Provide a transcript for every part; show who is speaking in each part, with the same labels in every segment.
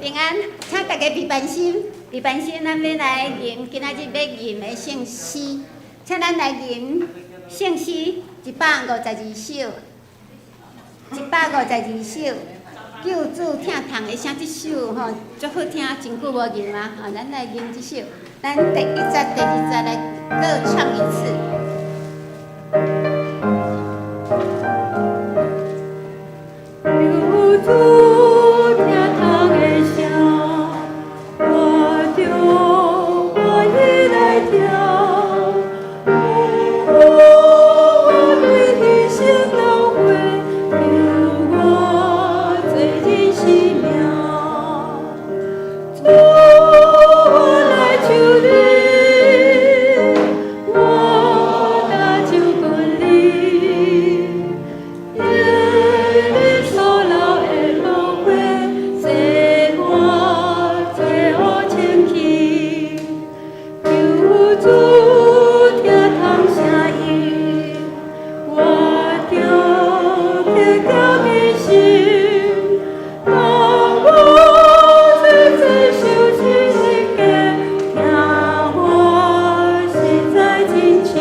Speaker 1: 平安，請大家備辦心，備辦心，咱欲來吟今仔日欲吟的聖詩，請咱來吟聖詩152首，152首，救主疼痛的聲，這首吼足好聽，真久無吟啊，吼，咱來吟這首，咱第一節、第二節來各唱一次。
Speaker 2: 救主疼痛的聲，我著歡喜來聽。我對犧牲流血，救我罪人性命。主，我來求你，我大就近你，因你所流的寶血，洗我罪惡清去。救主疼痛聲音，我著得著更新。當我罪罪受十字架，疼我實在真深。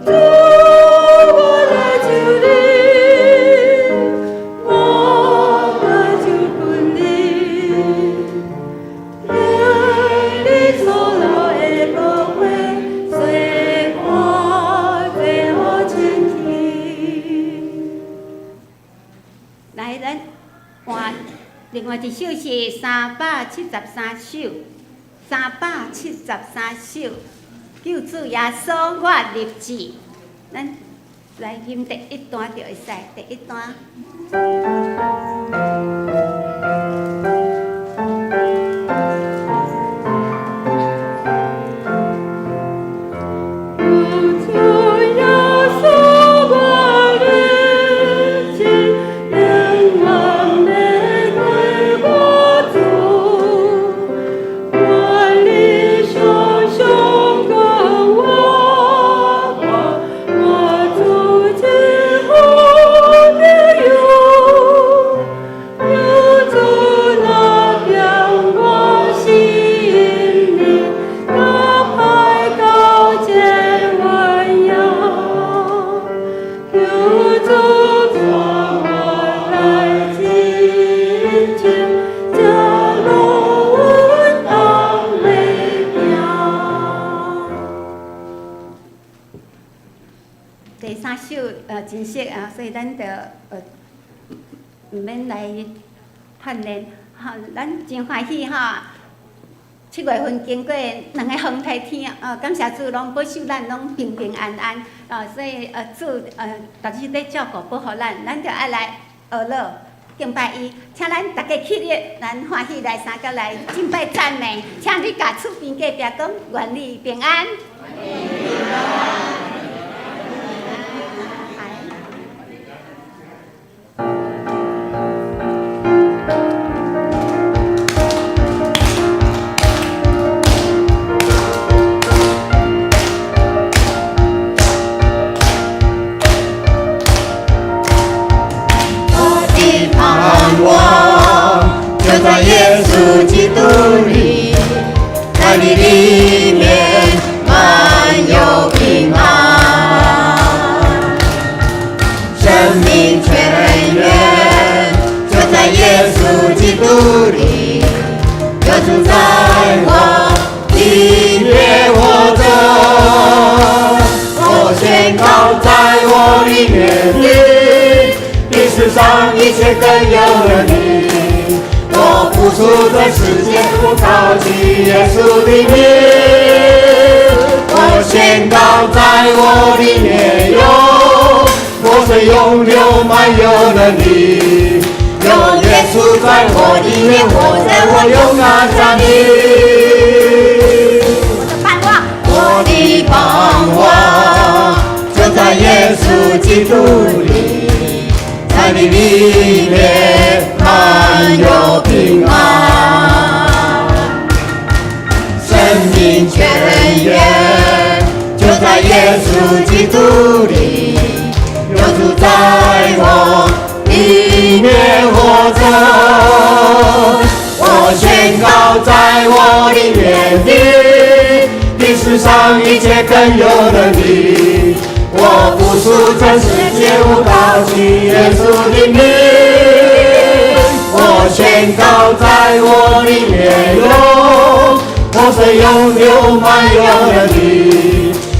Speaker 2: 主，我來求你，我來就近你，願你所流的寶血，洗我罪惡清去。
Speaker 1: 來，咱換另外一首是373首，373首，救主耶穌我立志，咱來吟第一段就會使，第一段。
Speaker 2: 救主耶穌我立志，永遠欲歸我主。願你常常跟我伴，我主真好朋友。有主若變我心靈，甲歹到這榮耀。求主帶我來前進，這路阮當欲行。
Speaker 1: 第三首真熟啊，所以咱就毋免來鍛鍊。吼，咱真歡喜吼。7月份經過兩个風台天，感謝主攏保守咱攏平平安安，所以主逐日咧照顧保護咱，咱就愛來學樂敬拜伊，請咱逐家起立，咱歡喜來三佮來敬拜讚美，請你共厝邊隔壁講，願你平安。來。
Speaker 3: 我的盼望就在耶穌基督裡，在你裡面滿有平安。生命泉源就在耶穌基督裡，有主在我裡面活著。我宣告在我裡面的，比世上一切更有能力。我付出這世界，我靠近耶穌的名。我宣告在我裡面有活水湧流，滿有能力。有耶穌在我裡面活著，我勇敢站立。
Speaker 1: 我的盼望，
Speaker 3: 我的盼望就在耶穌基督裡，在你裡面滿有平安。生命泉源就在耶穌基督裡，有主在我裡面活著。更有能力。我不屬這世界，我高舉耶穌的名。我宣告在我裡面有活水湧流滿有能力。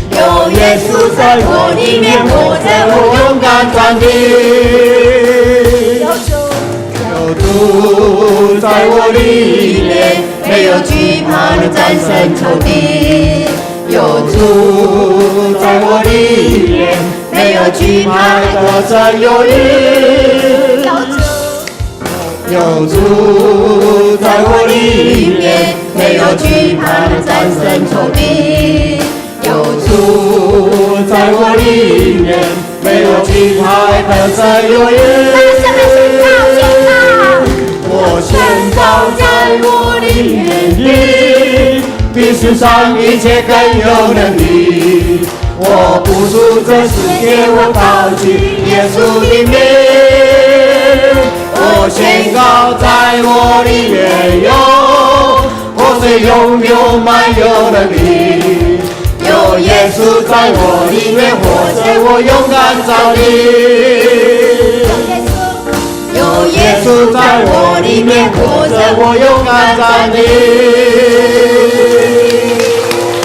Speaker 3: 有耶穌在我裡面活著，我勇敢站立。
Speaker 1: 有主，
Speaker 3: 有主在我裡面，沒有懼怕能戰勝仇敵。有主在我裡面，沒有懼怕得勝有餘。
Speaker 1: 有主，
Speaker 3: 有主在我裡面，沒有懼怕能戰勝仇敵。有主在我裡面，沒有懼怕得勝有餘。
Speaker 1: 大聲的宣告，宣告。
Speaker 3: 我宣告在我裡面的，比世上一切更有能力。我不屬這世界，我高舉耶穌的名。我宣告在我裡面有活水湧流滿有能力。有耶穌在我裡面活著，我勇敢站立。
Speaker 1: 有耶穌，
Speaker 3: 有耶穌在我裡面活著，我勇敢站立。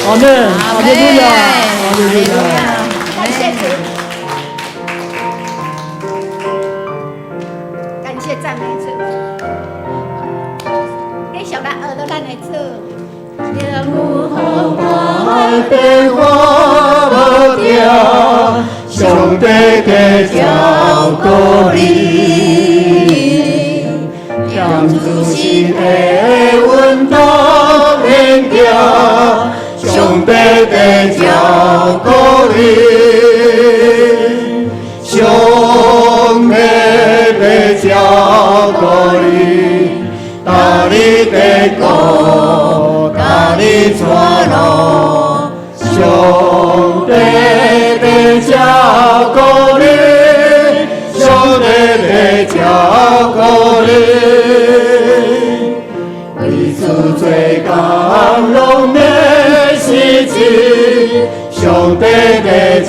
Speaker 4: 阿門，哈利路亞，哈利路亞。
Speaker 1: 感謝主，感謝讚美主，繼續來學著咱的主。
Speaker 3: 海變化無定，上帝的照顧你，踮主心的溫度免驚，上帝的照顧你，上帝的照顧你，帶你的顧，帶你帶路，上帝的照顧你，上帝的照顧你，為主做工攏免死志，上帝的照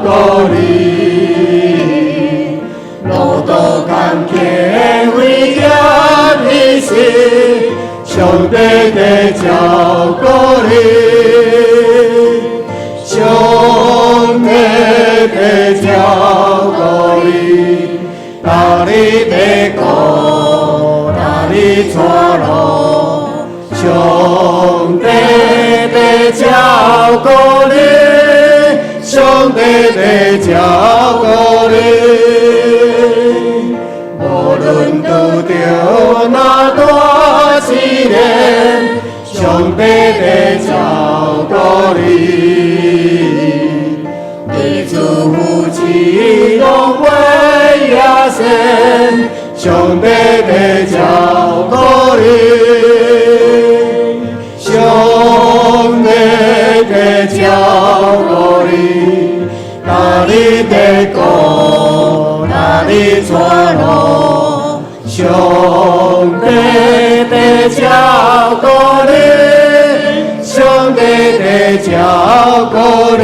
Speaker 3: 顧你，路途艱苦危險的時，上帝的照顧你，上帝的照顧你，帶你的顧，帶你帶路，上帝的照顧你，上帝的照顧你，無論拄著哪大試煉，上帝的照顧你，彼此扶持攏會壓勝，上帝的照顧你，上帝的照顧你，帶你的顧，帶你帶路，上帝的照顧你，上帝的照顧你，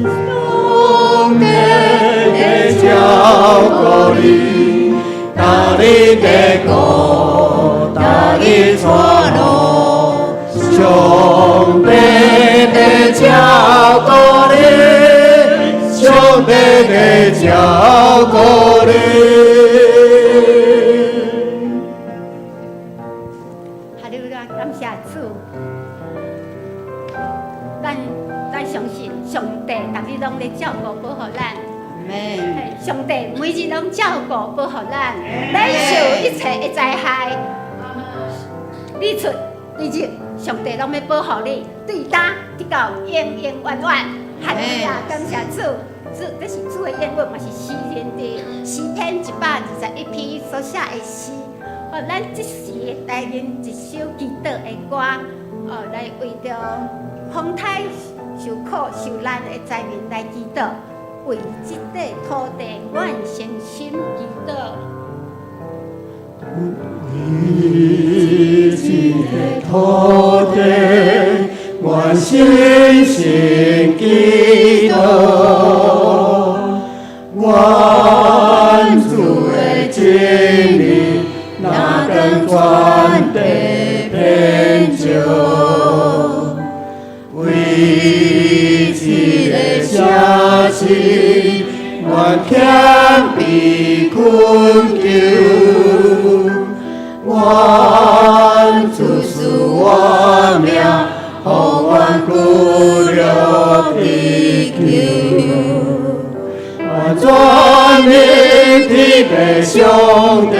Speaker 3: 上帝的照顧你，帶你的顧，帶你帶路，上帝的照顧你，上帝的照顧你。
Speaker 1: 哈利路亞，感謝主。咱相信上帝，逐日攏咧照顧保護咱。
Speaker 2: 阿
Speaker 1: 嘿上帝每日攏照顧保護咱，免受一切的災害。你出你入，上帝攏欲保護你，對今直到永永遠遠。哈利路亞，感謝主，主這是主的應允，嘛是詩人佇詩篇121篇所寫的詩。哦，咱這時來念一首祈禱的歌，哦，來為著風颱受苦受難的災民來祈禱，為這塊土地阮誠心祈禱。
Speaker 3: 為這個土地，阮深深祈禱，願主的真理若光全地遍照，為這个城市，願謙卑懇求，願主賜我命，予阮久留地球。願全能天父上帝，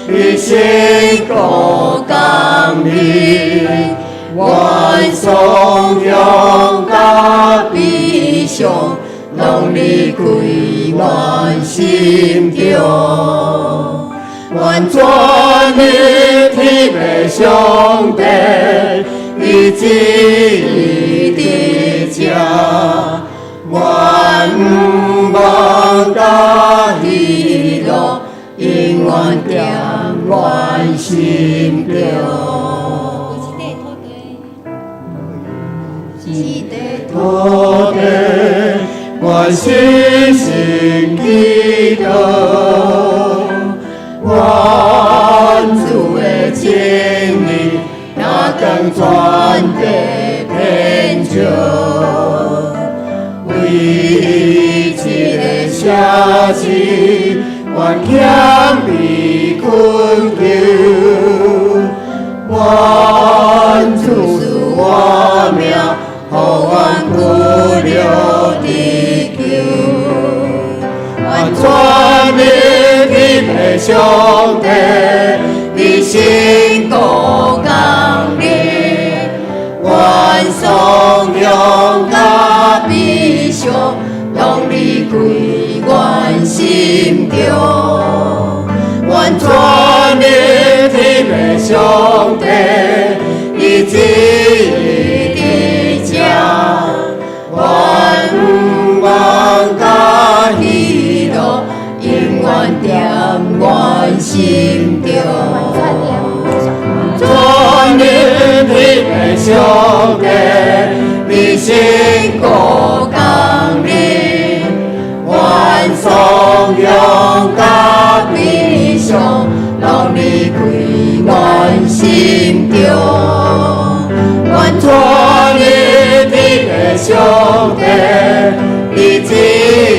Speaker 3: 伊聖國降臨，願頌揚佮悲傷，攏離開阮心中。願全能天父上帝，伊旨意佇這，願望佮喜樂，永遠踮阮心中。
Speaker 1: 為這塊土地，
Speaker 3: 這土地，願深深祈禱，願主的真理若光全地遍照，為這个城市，願謙卑懇求，願主賜我命，予阮久留地球。願全能天父上帝，伊聖國降臨，願頌揚佮悲傷，攏離開阮心中。願全能天父上帝，伊旨意佇這，願望佮喜樂，永遠踮阮心中。全能天父上帝，伊聖國降臨，願頌揚佮悲傷，攏離開阮心中。願全能天父上帝，伊旨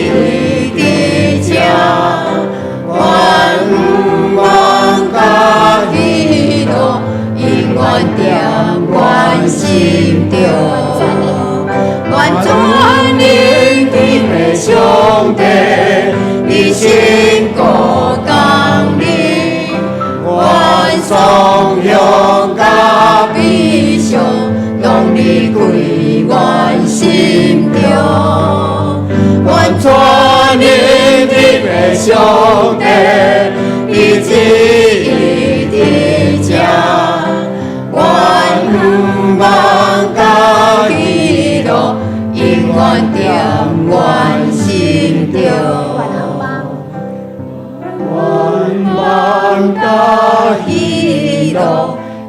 Speaker 3: 意佇這，願望佮喜樂，永遠踮阮心中。願全能天父上帝，伊聖國降臨，願頌揚佮悲傷，攏離開阮心中。願全能天父上帝，伊旨意佇這，願望佮喜樂，永遠踮阮心中。願望佮喜樂，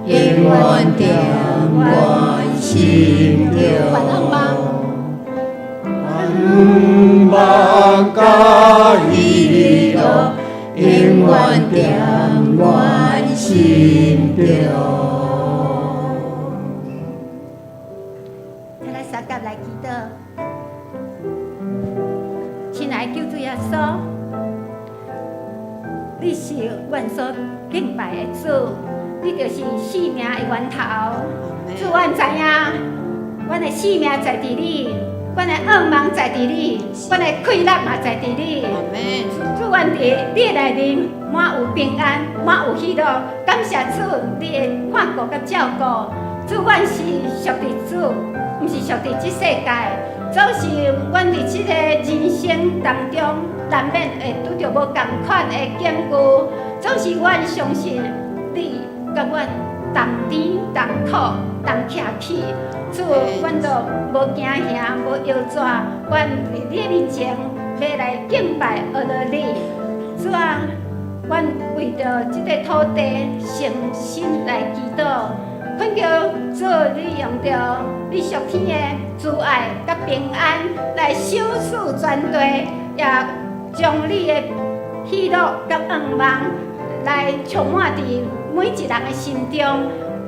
Speaker 3: 永遠踮阮心中。願望佮喜樂，永遠踮阮心中。
Speaker 1: 再來相佮來祈禱。親愛的救主耶穌，你是阮所敬拜的主，你就是生命的源頭。主，阮知影，阮的生命在佇你，阮的願望在佇你，阮的氣力嘛在佇你。主，阮佇你的內面滿有平安，滿有喜樂。感謝主，你的看顧佮照顧。主，阮是屬佇主，毋是屬佇這世界。總是阮佇這个人生當中，難免會拄著無仝款的境遇。總是阮相信你佮阮同甜同苦同徛起。主，阮都無驚嚇，無搖逝，阮佇你的面前欲來敬拜阿羅你。主啊，阮為著這个土地誠心來祈禱。懇求主，你用著你屬天的慈愛佮平安來賞賜全地，也將你的喜樂佮盼望來充滿佇每一人的心中。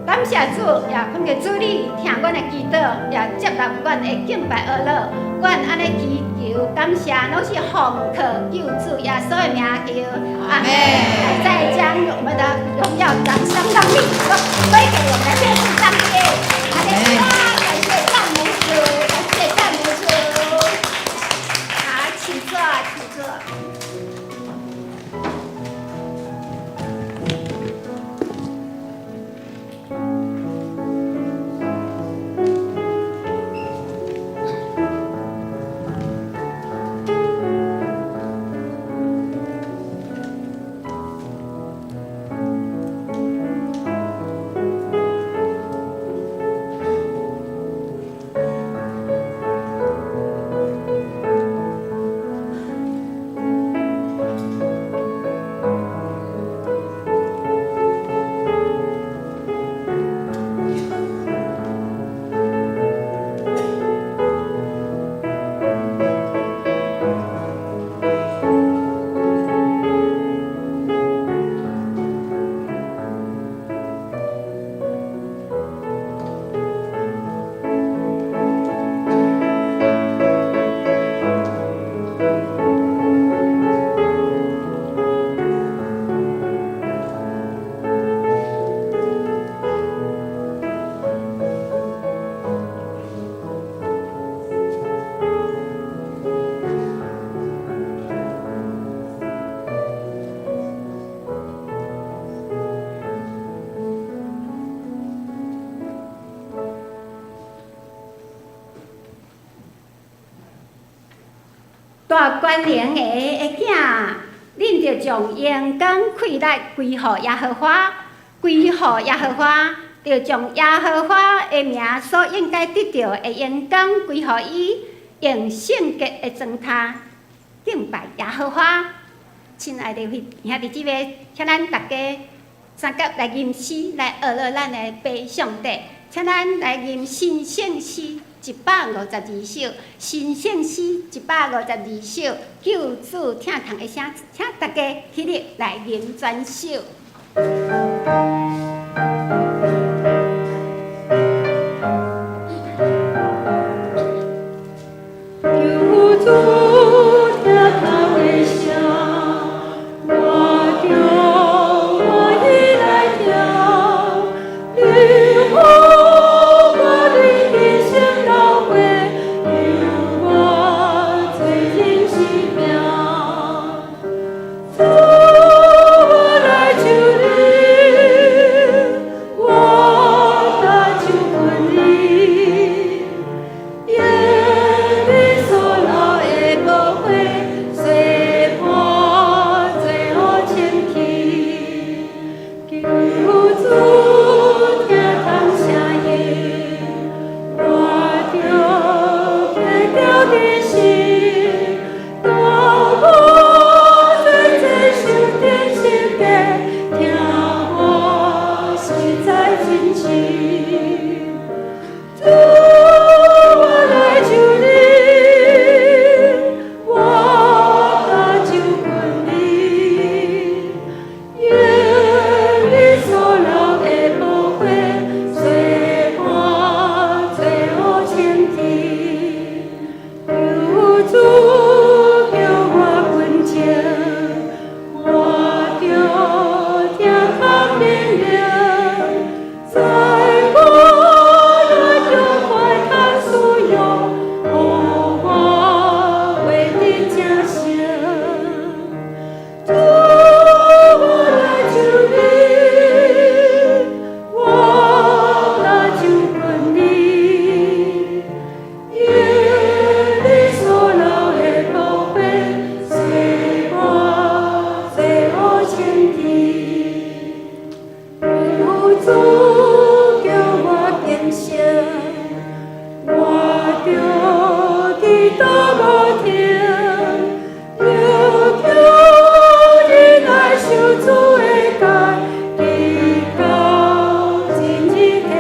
Speaker 1: 感謝主，也懇求主你聽阮的祈禱，也接納阮的敬拜阿樂。阮按呢祈求感謝，攏是奉靠救主耶穌的名求，阿門。再將我們的榮耀、掌聲、能力都歸給我們的天父上帝。阿門。感謝讚美主，感謝讚美主。好，請坐，請坐。大權能的的囝，恁著將榮光氣力歸予耶和華，歸予耶和華，著將耶和華的名所應該得著的榮光歸予伊，用聖潔的狀態敬拜耶和華。親愛的兄弟姊妹，請咱大家三甲來吟詩，來學落咱的父上帝。請咱來吟神聖詩152首，神聖詩152首，救主疼痛的聲，請大家起立來吟全首。
Speaker 2: 求主疼痛的聲，我著歡喜來聽，你予我的一生流血，救我罪人性命。主，我來求你，我懇求你，願你所流的寶血，洗抹罪惡清去。求主疼痛聲音，我著天著的心，透過罪罪受定十架，疼我實在真深。主，我來求你，我懇求你，願你所流的寶血，洗抹罪惡清去。求主叫我純淨，我著聽他命令，在苦難中快哉使用，予我活得成聖。主，我來求你，我懇求你，願你所流的寶血，洗抹罪惡清去。求主叫我更新，我著祈禱無停，求求你來受主的戒，直到盡日天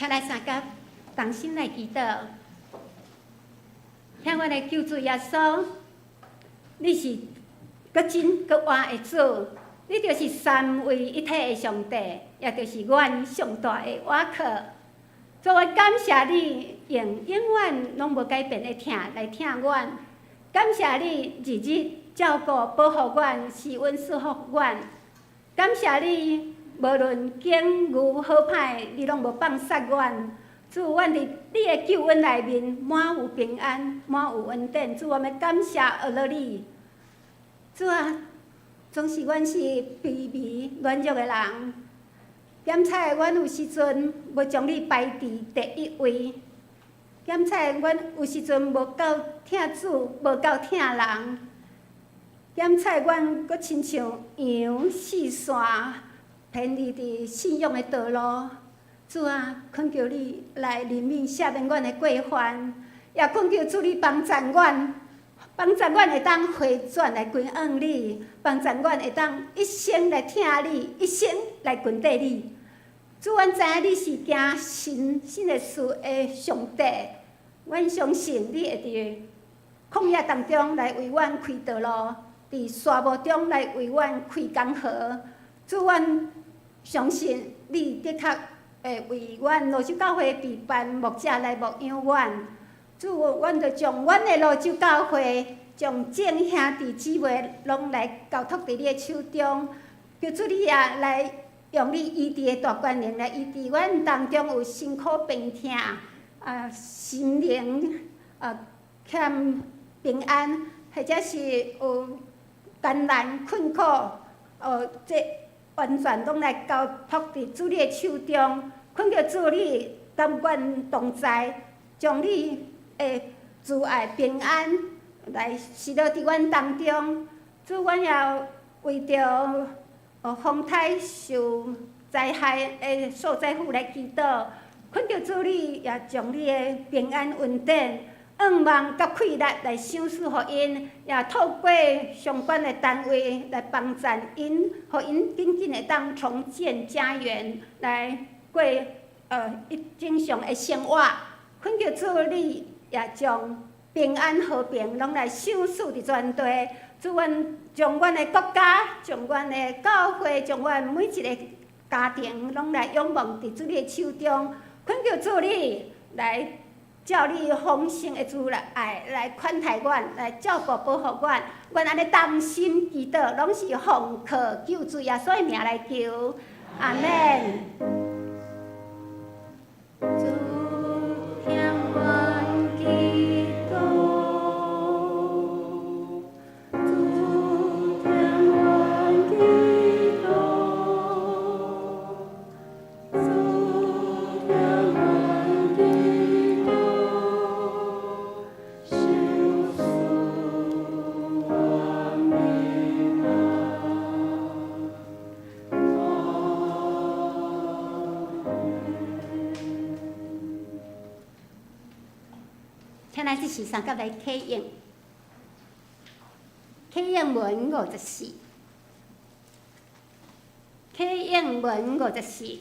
Speaker 1: 請來三甲同心來祈禱。聽阮的救主耶穌，你是閣真閣活的主，你就是三位一體的上帝，也就是阮上大的倚靠。主，我感謝你用永遠攏無改變的疼來疼阮，感謝你日日照顧保護阮，施恩賜福阮。感謝你，無論境遇好歹，你攏無放殺阮。主，阮佇你的救恩內面滿有平安，滿有恩典。主，我們感謝阿樂你。主啊，總是阮是卑微軟弱的人，檢查阮有時陣無將你排佇第一位，檢查阮有時陣無夠疼主，無夠疼人，檢查阮閣親像羊四散，偏離佇信仰的道路。主啊，懇求你來憐憫赦免阮的過犯，也懇求主你幫助阮，幫助阮會當回轉來歸向你，幫助阮會當一生來疼你，一生來跟綴你。主，阮知影你是行神蹟的事的上帝，阮相信你會佇曠野當中來為阮開道路，佇沙漠中來為阮開江河。主，阮相信你的確會為阮蘆洲教會備辦牧者來牧養阮。主，阮就將阮的蘆洲教會，將眾兄弟姊妹攏來交託佇你的手中，求主你也來用你醫治的大權能來醫治阮當中有身苦病痛，心靈欠平安，或者是有艱難困苦，這完全攏來交託佇主你的手中，懇求主你佮阮同在，將你的慈愛平安來施落佇阮當中。主，阮也為著風颱受災害的受災戶來祈禱，懇求主你也將你的平安恩典、向望佮氣力來賞賜予𪜶，也透過相關的單位來幫贊𪜶，予𪜶緊緊會當重建家園，來過一正常的生活。懇求主你也將平安和平攏來賞賜佇全地。主，阮將阮的國家、將阮的教會、將阮每一个家庭，攏來仰望佇主你的手中。懇求主你來照你豐盛的慈愛來款待阮，來照顧保護阮。阮按呢同心祈禱，攏是奉靠救主耶穌的名來求。阿們。
Speaker 2: 主聽阮祈禱，主聽阮祈禱，主聽阮祈禱，賞賜阮平安。阿們。
Speaker 1: 請咱這時三甲來啟應，啟應文54，啟應文54，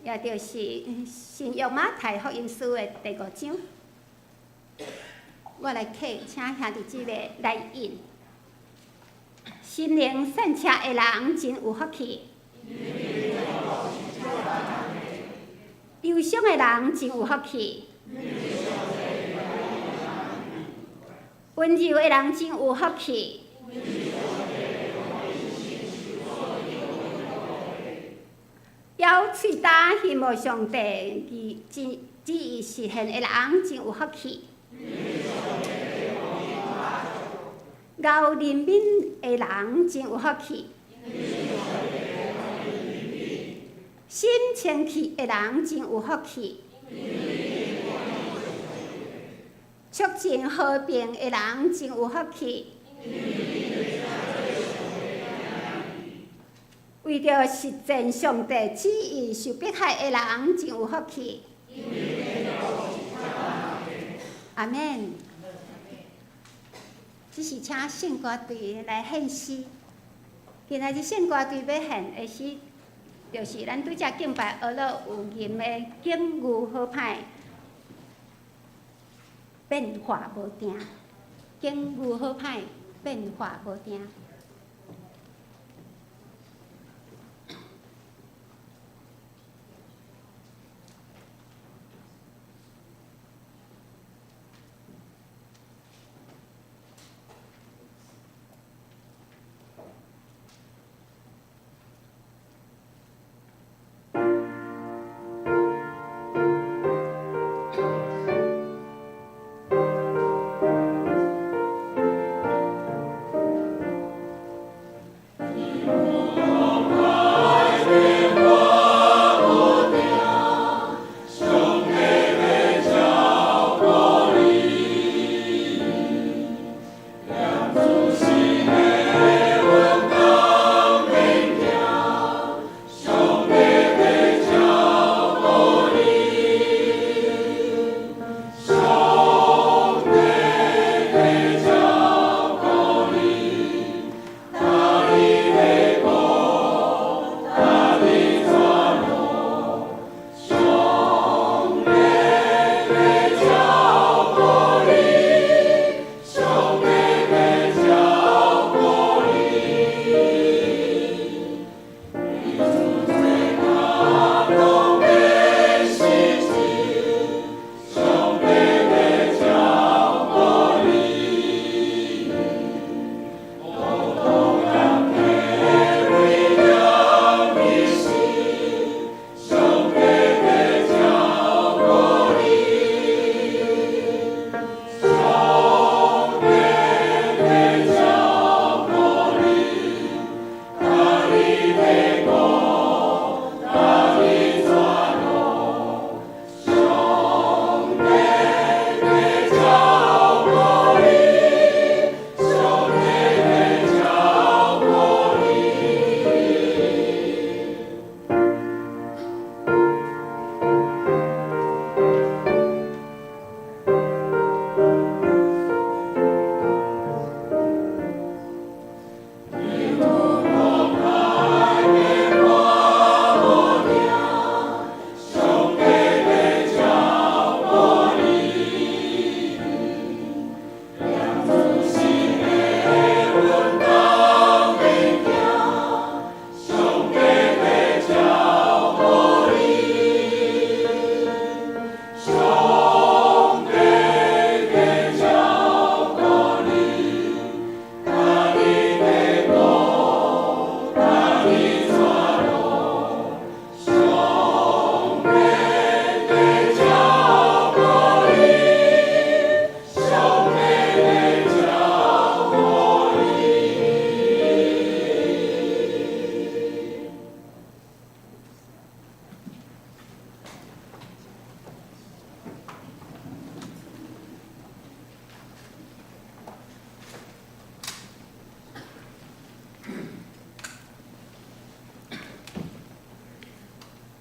Speaker 1: 也就是新約馬太福音書的第五章。我來啟，請兄弟姊妹來應。心靈善赤的人真有福氣，憂傷的人真有福氣。溫柔的人真有福氣，咬喙焦希望上帝旨意實現的人真有福氣，𠢕憐憫的人真有福氣，心清氣的人真有福氣。促進和平的人真有福氣，為著實踐上帝旨意受迫害的人真有福氣。阿們。這是請聖歌隊來獻詩。今仔日聖歌隊欲獻的是就是咱拄才敬拜學了有吟的景遇好歹，變化無定，景遇好歹，變化無定。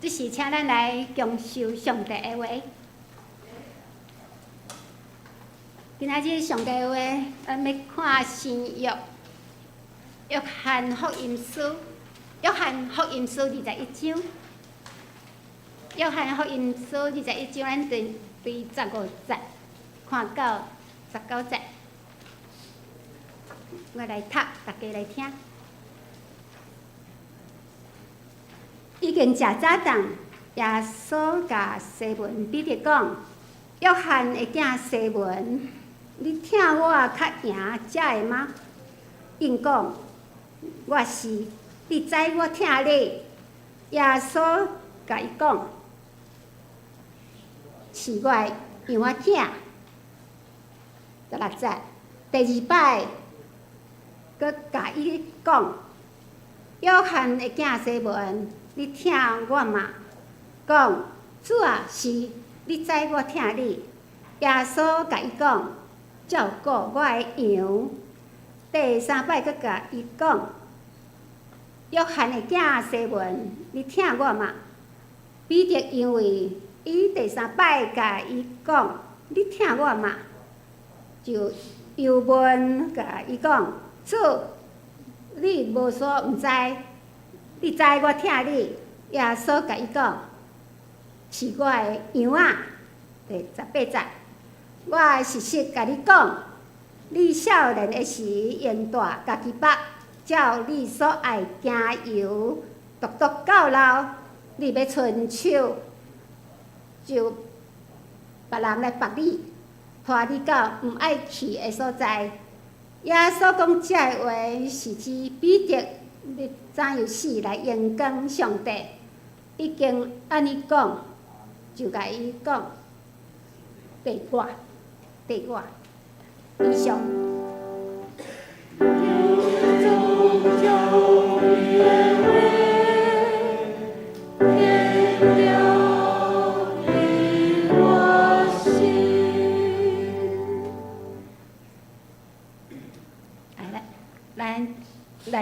Speaker 1: 這時，請咱來共受上帝的話。今仔日上帝的話，咱欲看新約約翰福音書，約翰福音書21章。約翰福音書21章，咱對對15節看到19節。我來讀，大家來聽。已經食早頓，耶穌共西門彼得講：約翰的囝西門，你疼我較贏這个嗎？𪜶講：我是，你知我疼你。耶穌共伊講：飼我的羊仔囝。16節，第二擺，閣共伊講：約翰的囝西門，你疼我嗎？講：主啊，是，你知我疼你。耶穌共伊講：照顧我的羊。第三擺閣共伊講：約翰的囝西門，你疼我嗎？彼得因為伊第三擺共伊講：你疼我嗎？就又問共伊講：主，你無所毋知，你知我疼你。耶穌共伊講：飼我的羊仔。第18節，我實實共你講，你少年的時，用帶家己縛，照你所愛行遊，獨獨到老，你欲伸手，就別人來縛你，拖你到毋愛去的所在。耶穌講這个話，是指彼得欲怎樣死來榮光上帝。已經按呢講，就共伊講，綴我，綴我，以上。
Speaker 2: 宗教的話，天了你我心。
Speaker 1: 來，咱來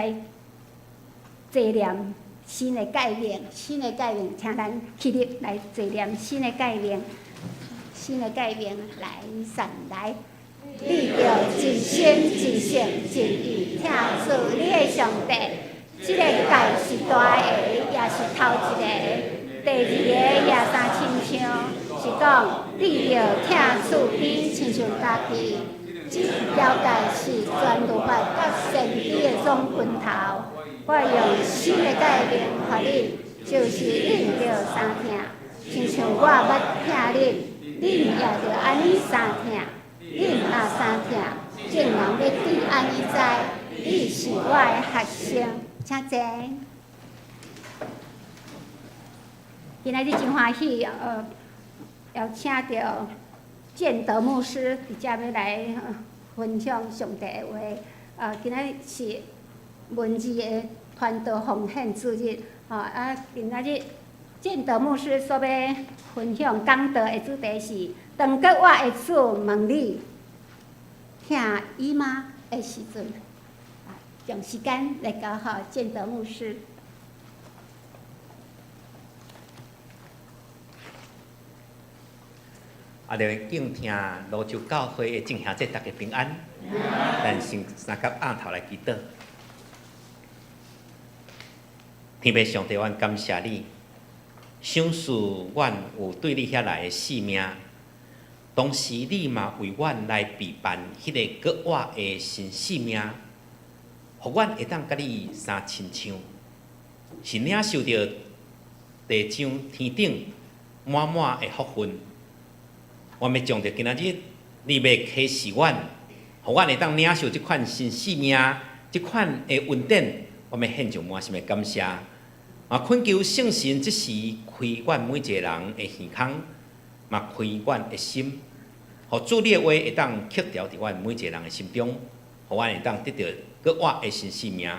Speaker 1: 紀念新的誡命，新的誡命，請咱起立來紀念新的誡命，新的誡命來上來。你著盡心、盡性、盡意疼主你的上帝。這个誡是大的，也是頭一个。第二个也相親像，是講你著疼厝邊親像家己。這條誡是全律法佮先知的總拳頭。我用新的誡命予恁，就是恁著相疼，親像我捌疼恁，恁也著按呢相疼。恁若相疼，眾人欲對按呢知，你是我的學生。請坐。今仔日真歡喜，邀請著建德牧師佇遮欲來分享上帝的話。今仔日是文字的傳道奉獻主日，吼啊！今仔日建德牧師所欲分享講道的主題是：當閣活的主問你，疼伊嗎？的時陣，將時間來交予建德牧師。
Speaker 5: 啊！著敬聽蘆洲教會的眾兄弟，大家平安。咱先三佮尪頭來祈禱。天父上帝，阮感謝你，賞賜阮有對你遐來的性命，同時你嘛為阮來備辦彼个閣活的新性命，予阮會當佮你相親像，是領受著地上天頂滿滿的福分。阮欲將著今仔日，你欲啟示阮，予阮會當領受這款新性命，這款的恩典，阮欲獻上滿心的感謝。啊，懇求聖神這時開阮每一个人的耳孔，嘛開阮的心，予主你的話會當刻牢佇阮每一个人的心中，予阮會當得著閣活的新性命。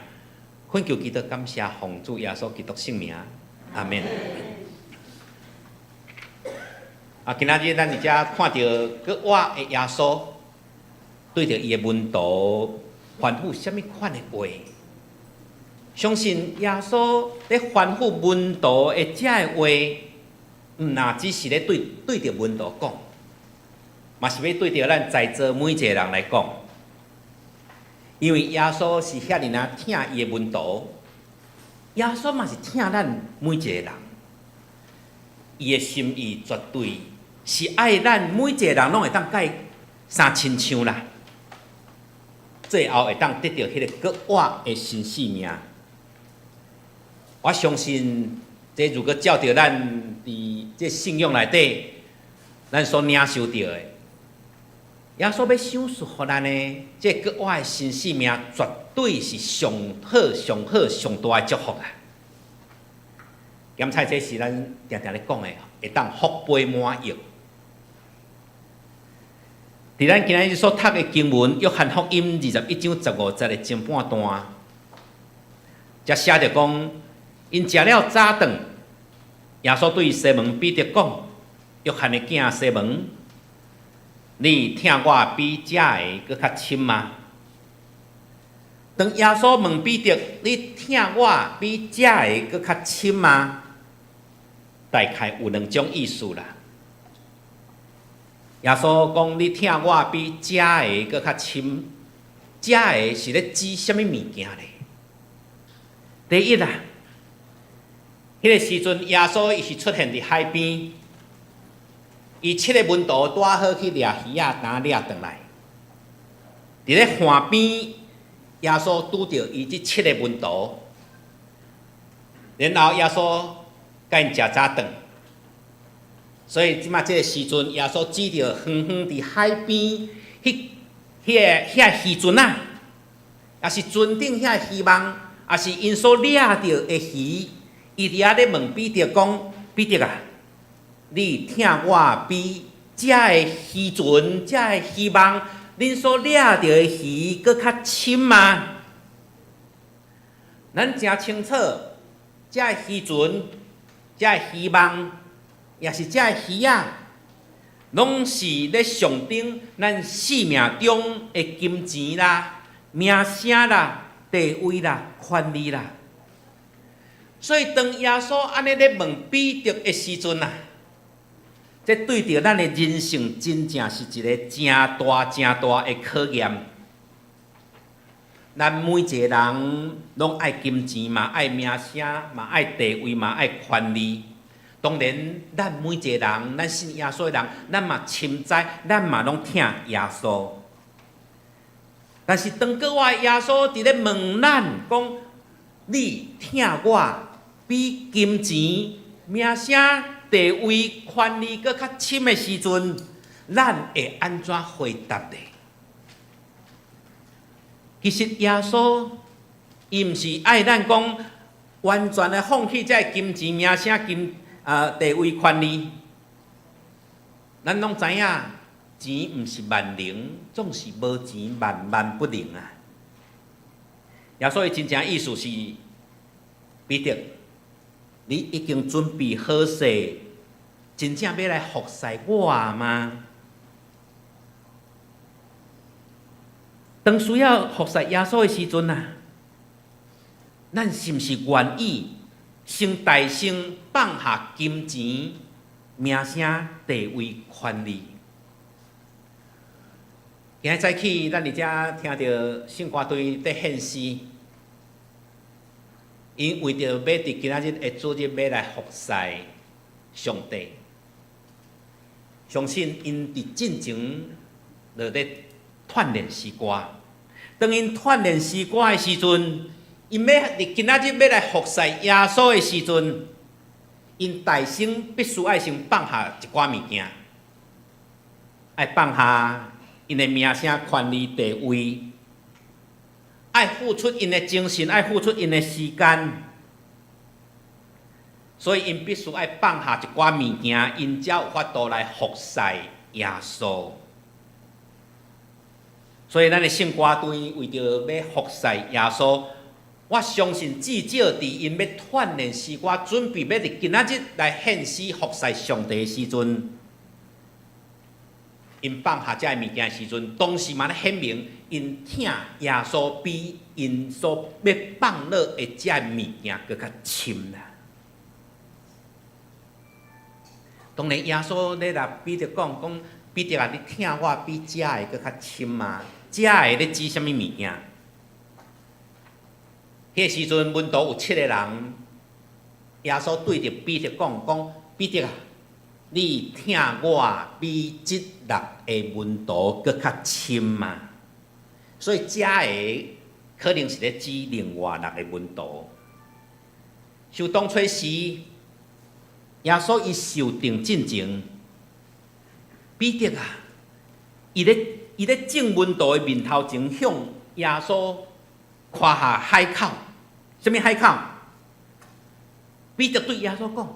Speaker 5: 懇求基督感謝奉主耶穌基督聖名，阿們。啊，今仔日咱佇遮看著閣活的耶穌，對著伊的門徒吩咐啥物款的話？相信耶穌咧吩咐門徒的這个話，毋若只是咧對對著門徒講，嘛是欲對著咱在座每一个人來講。因為耶穌是遐爾仔疼伊的門徒，耶穌嘛是疼咱每一個人。伊的心意絕對是愛咱每一個人攏會當佮伊相親像啦，最後會當得著彼个閣活的新生命。我相信，這如果照著咱佇這信仰內底，咱所領受著的，耶穌欲賞賜予咱的這閣活的新生命，絕對是上好、上好、上大的祝福啊！鹹菜這是咱定定咧講的，會當福杯滿溢。佇咱今日所讀的經文《約翰福音》21章15節的前半段，遮寫著講，𪜶食了早頓，耶穌對西門彼得講：約翰的囝西門，你疼我比這个閣較深嗎？當耶穌問彼得：你疼我比這个閣較深嗎？大概有兩種意思啦。耶穌講：你疼我比這个閣較深，這个是咧指啥物物件咧？第一啦，彼个時陣，耶穌伊是出現佇海邊，伊七个門徒拄好去掠魚仔，當掠轉來。佇咧岸邊，耶穌拄著伊這七个門徒，然後耶穌共𪜶食早頓。所以這馬這个時陣，耶穌指著遠遠佇海邊彼彼个遐漁船仔，抑是船頂遐漁網，抑是𪜶所掠著的魚，伊佇遐咧問彼得講：彼得啊，你疼我比這个漁船、這个漁網，恁所掠著的魚閣較深嗎？咱誠清楚，這个漁船、這个漁網，抑是這个魚仔，攏是咧象徵咱生命中的金錢啦、名聲啦、地位啦、權力啦。所以當耶穌按呢咧問彼得的時陣啊，這對著咱的人生真正是一個誠大、誠大的考驗。咱每一个人攏愛金錢嘛，愛名聲嘛，愛地位嘛，愛權力。當然，咱每一个人，咱信耶穌的人，咱嘛深知，咱嘛攏疼耶穌。但是當閣活耶穌佇咧問咱講：你疼我比金錢、名聲、地位、權力閣較深的時陣，咱會按怎回答呢？其實耶穌伊毋是愛咱講完全的放棄這个金錢、名聲、地位、權力。咱攏知影，錢毋是萬能，總是無錢萬萬不能啊。耶穌伊真正意思是，彼得，你已經準備好勢，真正欲來服侍我嗎？當需要服侍耶穌的時陣啊，咱是毋是願意先大聲放下金錢、名聲、地位、權力？今日早起，咱佇遮聽著聖歌隊佇獻詩，𪜶為著欲佇今仔日的主日欲來服侍上帝，相信𪜶佇進前就咧鍛鍊詩歌。當𪜶鍛鍊詩歌的時陣，𪜶欲佇今仔日欲來服侍耶穌的時陣，𪜶大先必須愛先放下一寡物件，愛放下𪜶的名聲、權力、地位，愛付出𪜶的精神，愛付出𪜶的時間，所以𪜶必須愛放下一寡物件，𪜶才有法度來服侍耶穌。所以，咱的聖歌隊為著欲服侍耶穌，我相信至少佇𪜶欲鍛鍊詩歌，準備欲佇今仔日來獻詩服侍上帝的時陣，𪜶放下這个物件的時陣，當時嘛咧顯明，𪜶疼耶穌比𪜶所欲放落的這个物件閣較深啦。當然，耶穌咧共彼得講講，彼得啊，你疼我比這个閣較深嗎？這个咧指啥物物件？彼个時陣，門徒有七个人，耶穌對著彼得講講，彼得啊，你疼我比這六个門徒閣較深嗎？所以這个可能是咧指另外六个門徒。就當初時，耶穌伊受定進前，彼得啊，伊咧眾門徒的面頭前向耶穌誇下海口，啥物海口？彼得對耶穌講，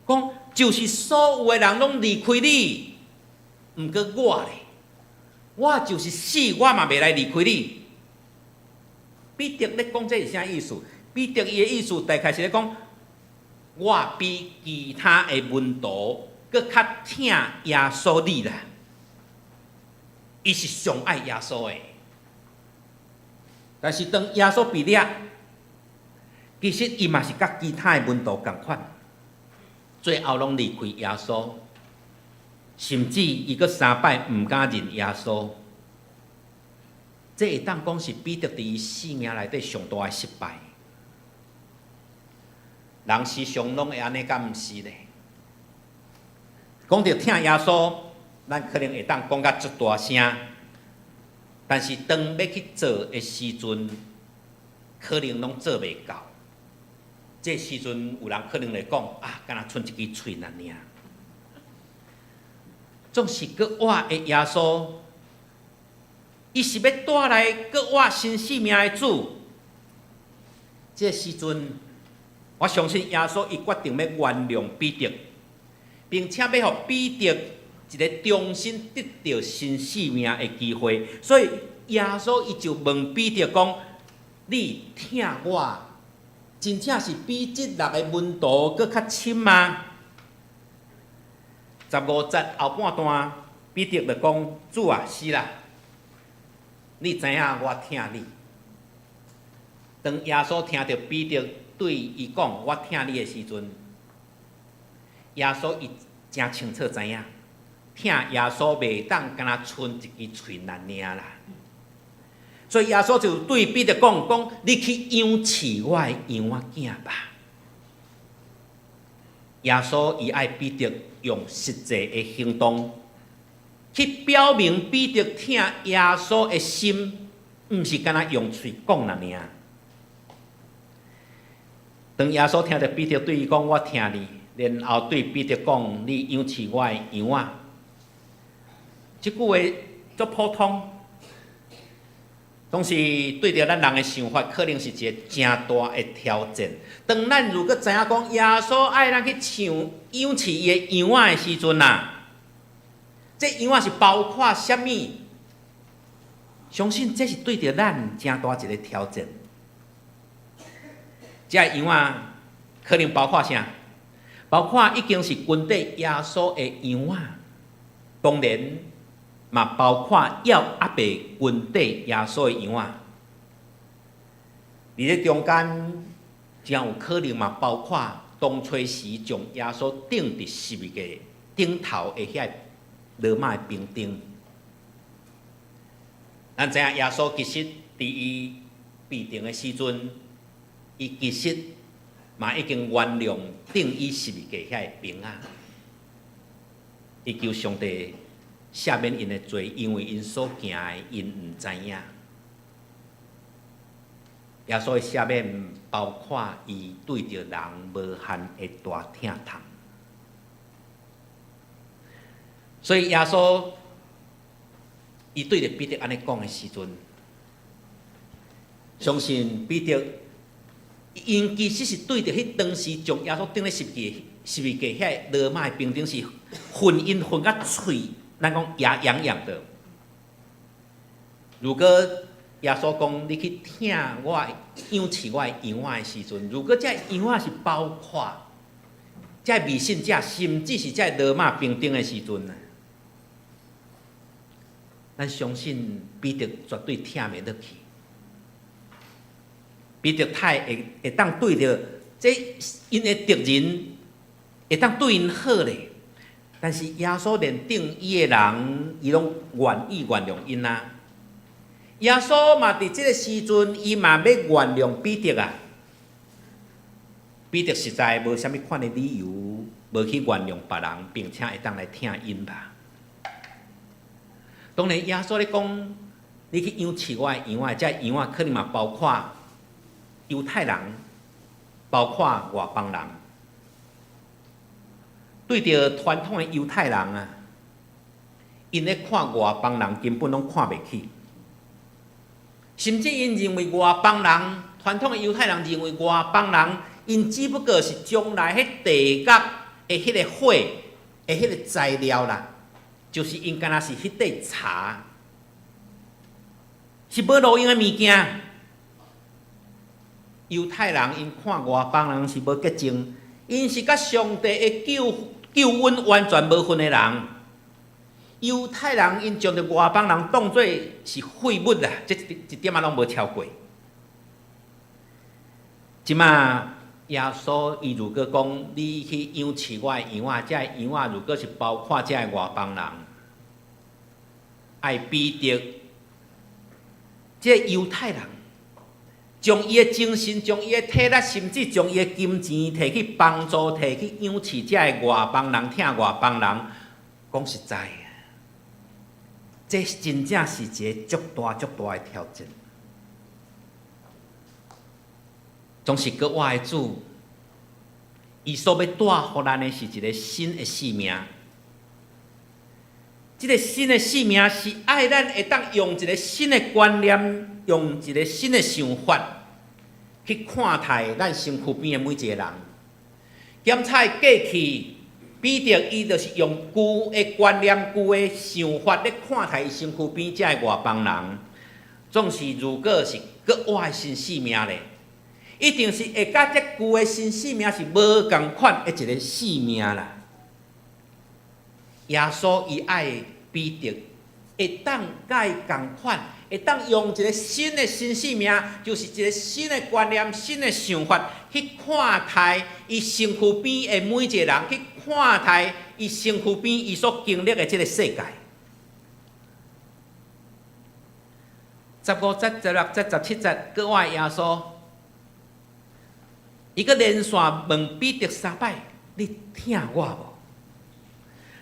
Speaker 5: 講就是所有的人攏離開你，毋過我咧，我就是死，我嘛袂來離開你。彼得咧講這是啥意思？彼得伊的意思大概是咧講，我比其他的門徒閣較疼耶穌你啦。伊是上愛耶穌的，但是當耶穌被掠，其實伊嘛是佮其他的門徒仝款，最後攏離開耶穌，甚至伊閣三擺毋敢認耶穌。這會當講是彼得佇伊生命內底上大的失敗。人時常攏會按呢，敢毋是咧？講著疼耶穌，咱可能會當講甲足大聲，但是當欲去做的時陣，可能攏做袂到。這時陣有人可能會講啊，敢若賰一支喙爾爾。總是閣活的耶穌，伊是欲帶來閣活新生命的主。這時陣，我相信耶穌伊決定欲原諒彼得，並且欲予彼得一个重新得著新生命的機會。所以耶穌伊就問彼得講：你疼我，真正是比這六个門徒閣較親嗎？15節後半段，彼得就講：主啊，是啦，你知影我疼你。當耶穌聽著彼得對伊講我疼你的時陣，耶穌伊誠清楚知影，疼耶穌袂當干焦賰一支喙爾爾啦。所以耶穌就對彼得講：講你去養飼我的羊仔囝吧。耶穌伊愛彼得用實際的行動去表明彼得疼耶穌的心，毋是干焦用喙講爾爾。當耶穌聽著彼得對伊講我疼你，然後對彼得講你養飼我的羊仔，這句話足普通，總是對著咱人的想法，可能是一个誠大的挑戰。當咱如果知影講耶穌愛咱去養養飼伊的羊仔的時陣啊，這羊仔是包括啥物？相信這是對著咱誠大一个挑戰。這羊仔可能包括啥？包括已經是跟綴耶穌的羊仔，當然嘛包括猶猶未跟綴耶穌的羊仔。佇這中間，誠有可能嘛包括當初時將耶穌釘佇十字架頂頭的遐羅馬的兵丁。咱知影耶穌其實佇伊被釘的時陣，伊其實嘛已經原諒釘伊十字架遐个兵仔，伊求上帝赦免𪜶的罪，因為𪜶所行的，𪜶毋知影。耶穌的赦免包括伊對著人無限的大疼痛，所以耶穌伊對著彼得按呢講的時陣，相信彼得。𪜶其實是對著彼當時將耶穌釘咧十字架遐個羅馬的兵丁是恨𪜶恨甲喙，咱講牙癢癢的。如果耶穌講你去疼我養飼我的羊仔的時陣，如果這羊仔是包括這未信者，甚至是這羅馬兵丁的時陣啊，咱相信彼得絕對疼袂落去。彼得太會會當對著這𪜶的敵人，會當對𪜶好咧。但是耶穌連釘伊的人，伊攏願意原諒𪜶啊。耶穌嘛佇這个時陣，伊嘛欲原諒彼得啊。彼得實在無啥物款的理由，無去原諒別人，並且會當來疼𪜶吧。當然，耶穌咧講，你去養飼我的羊仔，這羊仔可能嘛包括猶太人，包括外邦人。對著傳統的猶太人啊，𪜶咧看外邦人根本攏看袂起，甚至𪜶認為外邦人，傳統的猶太人認為外邦人，𪜶只不過是將來彼地獄的彼个火的彼个材料啦，就是𪜶敢若是彼塊柴，是無路用的物件。猶太人𪜶看外邦人是無潔淨，𪜶是佮上帝的救恩完全無份的人。猶太人𪜶將著外邦人當做是廢物啦，這一點仔攏無超過。這馬耶穌伊如果講你去養飼我的羊仔，這个羊仔如果是包括這个外邦人，愛彼得，這个猶太人。將伊的精神、將伊的體力，甚至將伊的金錢提去幫助、提去養飼遮个外邦人、疼外邦人。講實在，這真正是一个足大、足大的挑戰。總是閣活的主，伊所欲帶予咱的是一个新的生命。這个新的生命是愛咱會當用一个新的觀念，用一个新的想法去看待咱身軀邊的每一个人。檢查過去，彼得伊就是用舊的觀念、舊的想法咧看待伊身軀邊遮的外邦人。總是如果是閣活的新生命咧，一定是會佮這舊的新生命是無仝款的一个生命啦。耶穌伊愛彼得會當佮伊仝款，會當用一个新的新生命，就是一个新的觀念、新的想法去看待伊身軀邊的每一个人，去看待伊身軀邊伊所經歷的這个世界。15節、16節、17節，閣活耶穌，伊閣連續問彼得三擺：你疼我無？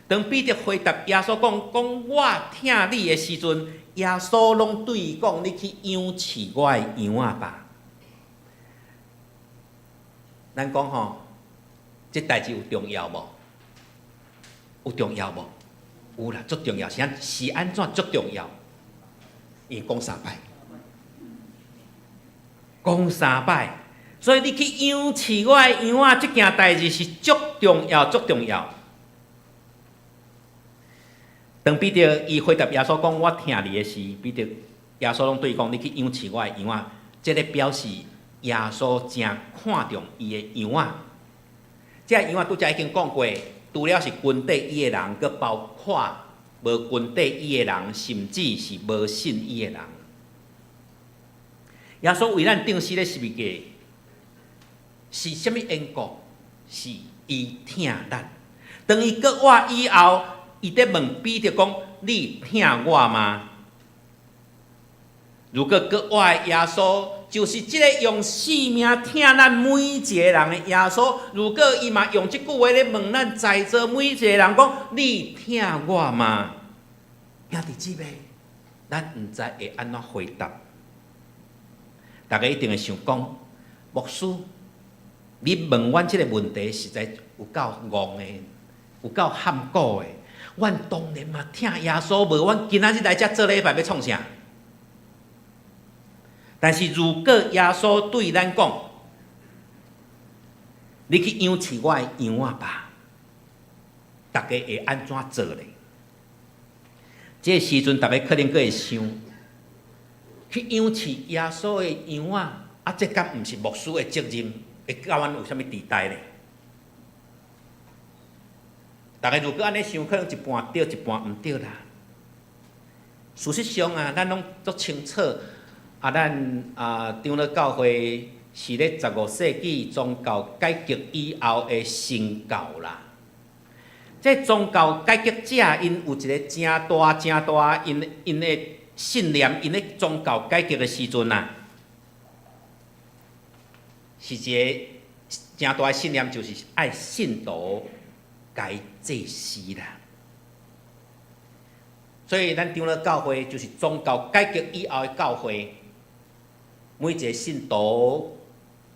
Speaker 5: 當彼得回答耶穌講講我疼你的時陣，耶穌攏對伊講：你去養飼我的羊仔吧。咱講吼，這代誌有重要無？有重要無？有啦，足重要。是按是按怎足重要？伊講三擺，講三擺，所以你去養飼我的羊仔，這件代誌是足重要，足重要。當彼得伊回答耶穌講：我疼你的時，彼得耶穌攏對伊講：你去養飼我的羊仔。這个表示耶穌誠看重伊的羊仔。這个羊仔拄才已經講過，除了是跟綴伊的人，閣包括無跟綴伊的人，甚至是無信伊的人。耶穌為咱釘死咧十字架，是啥物緣故？是伊疼咱。當伊復活以後，伊佇問彼得講：你疼我嗎？如果閣活的耶穌就是這个用生命疼咱每一个人的耶穌，如果伊嘛用這句話咧問咱在座每一個人講：你疼我嗎？兄弟姊妹，咱毋知會按怎回答。大家一定會想講，牧師，你問阮這个問題實在有夠戇的，有夠譀古的。阮當然嘛疼耶穌，無阮今仔日來遮做禮拜欲創啥？但是如果耶穌對咱講，你去養飼我的羊仔吧，大家會按怎做咧？這个時陣，大家可能閣會想，去養飼耶穌的羊仔，啊，這敢毋是牧師的責任？會佮阮有啥物佇代咧？大家如果按呢想，可能一半對，一半毋對啦。事實上啊，咱攏足清楚，啊，咱啊長老教會是咧15世紀宗教改革以後的新教啦。這宗教改革者，𪜶有一个誠大、誠大，𪜶𪜶的信念，𪜶咧宗教改革的時陣啊，是一个誠大的信念，就是愛信徒該祭司啦。所以咱長老教會就是宗教改革以後的教會，每一个信徒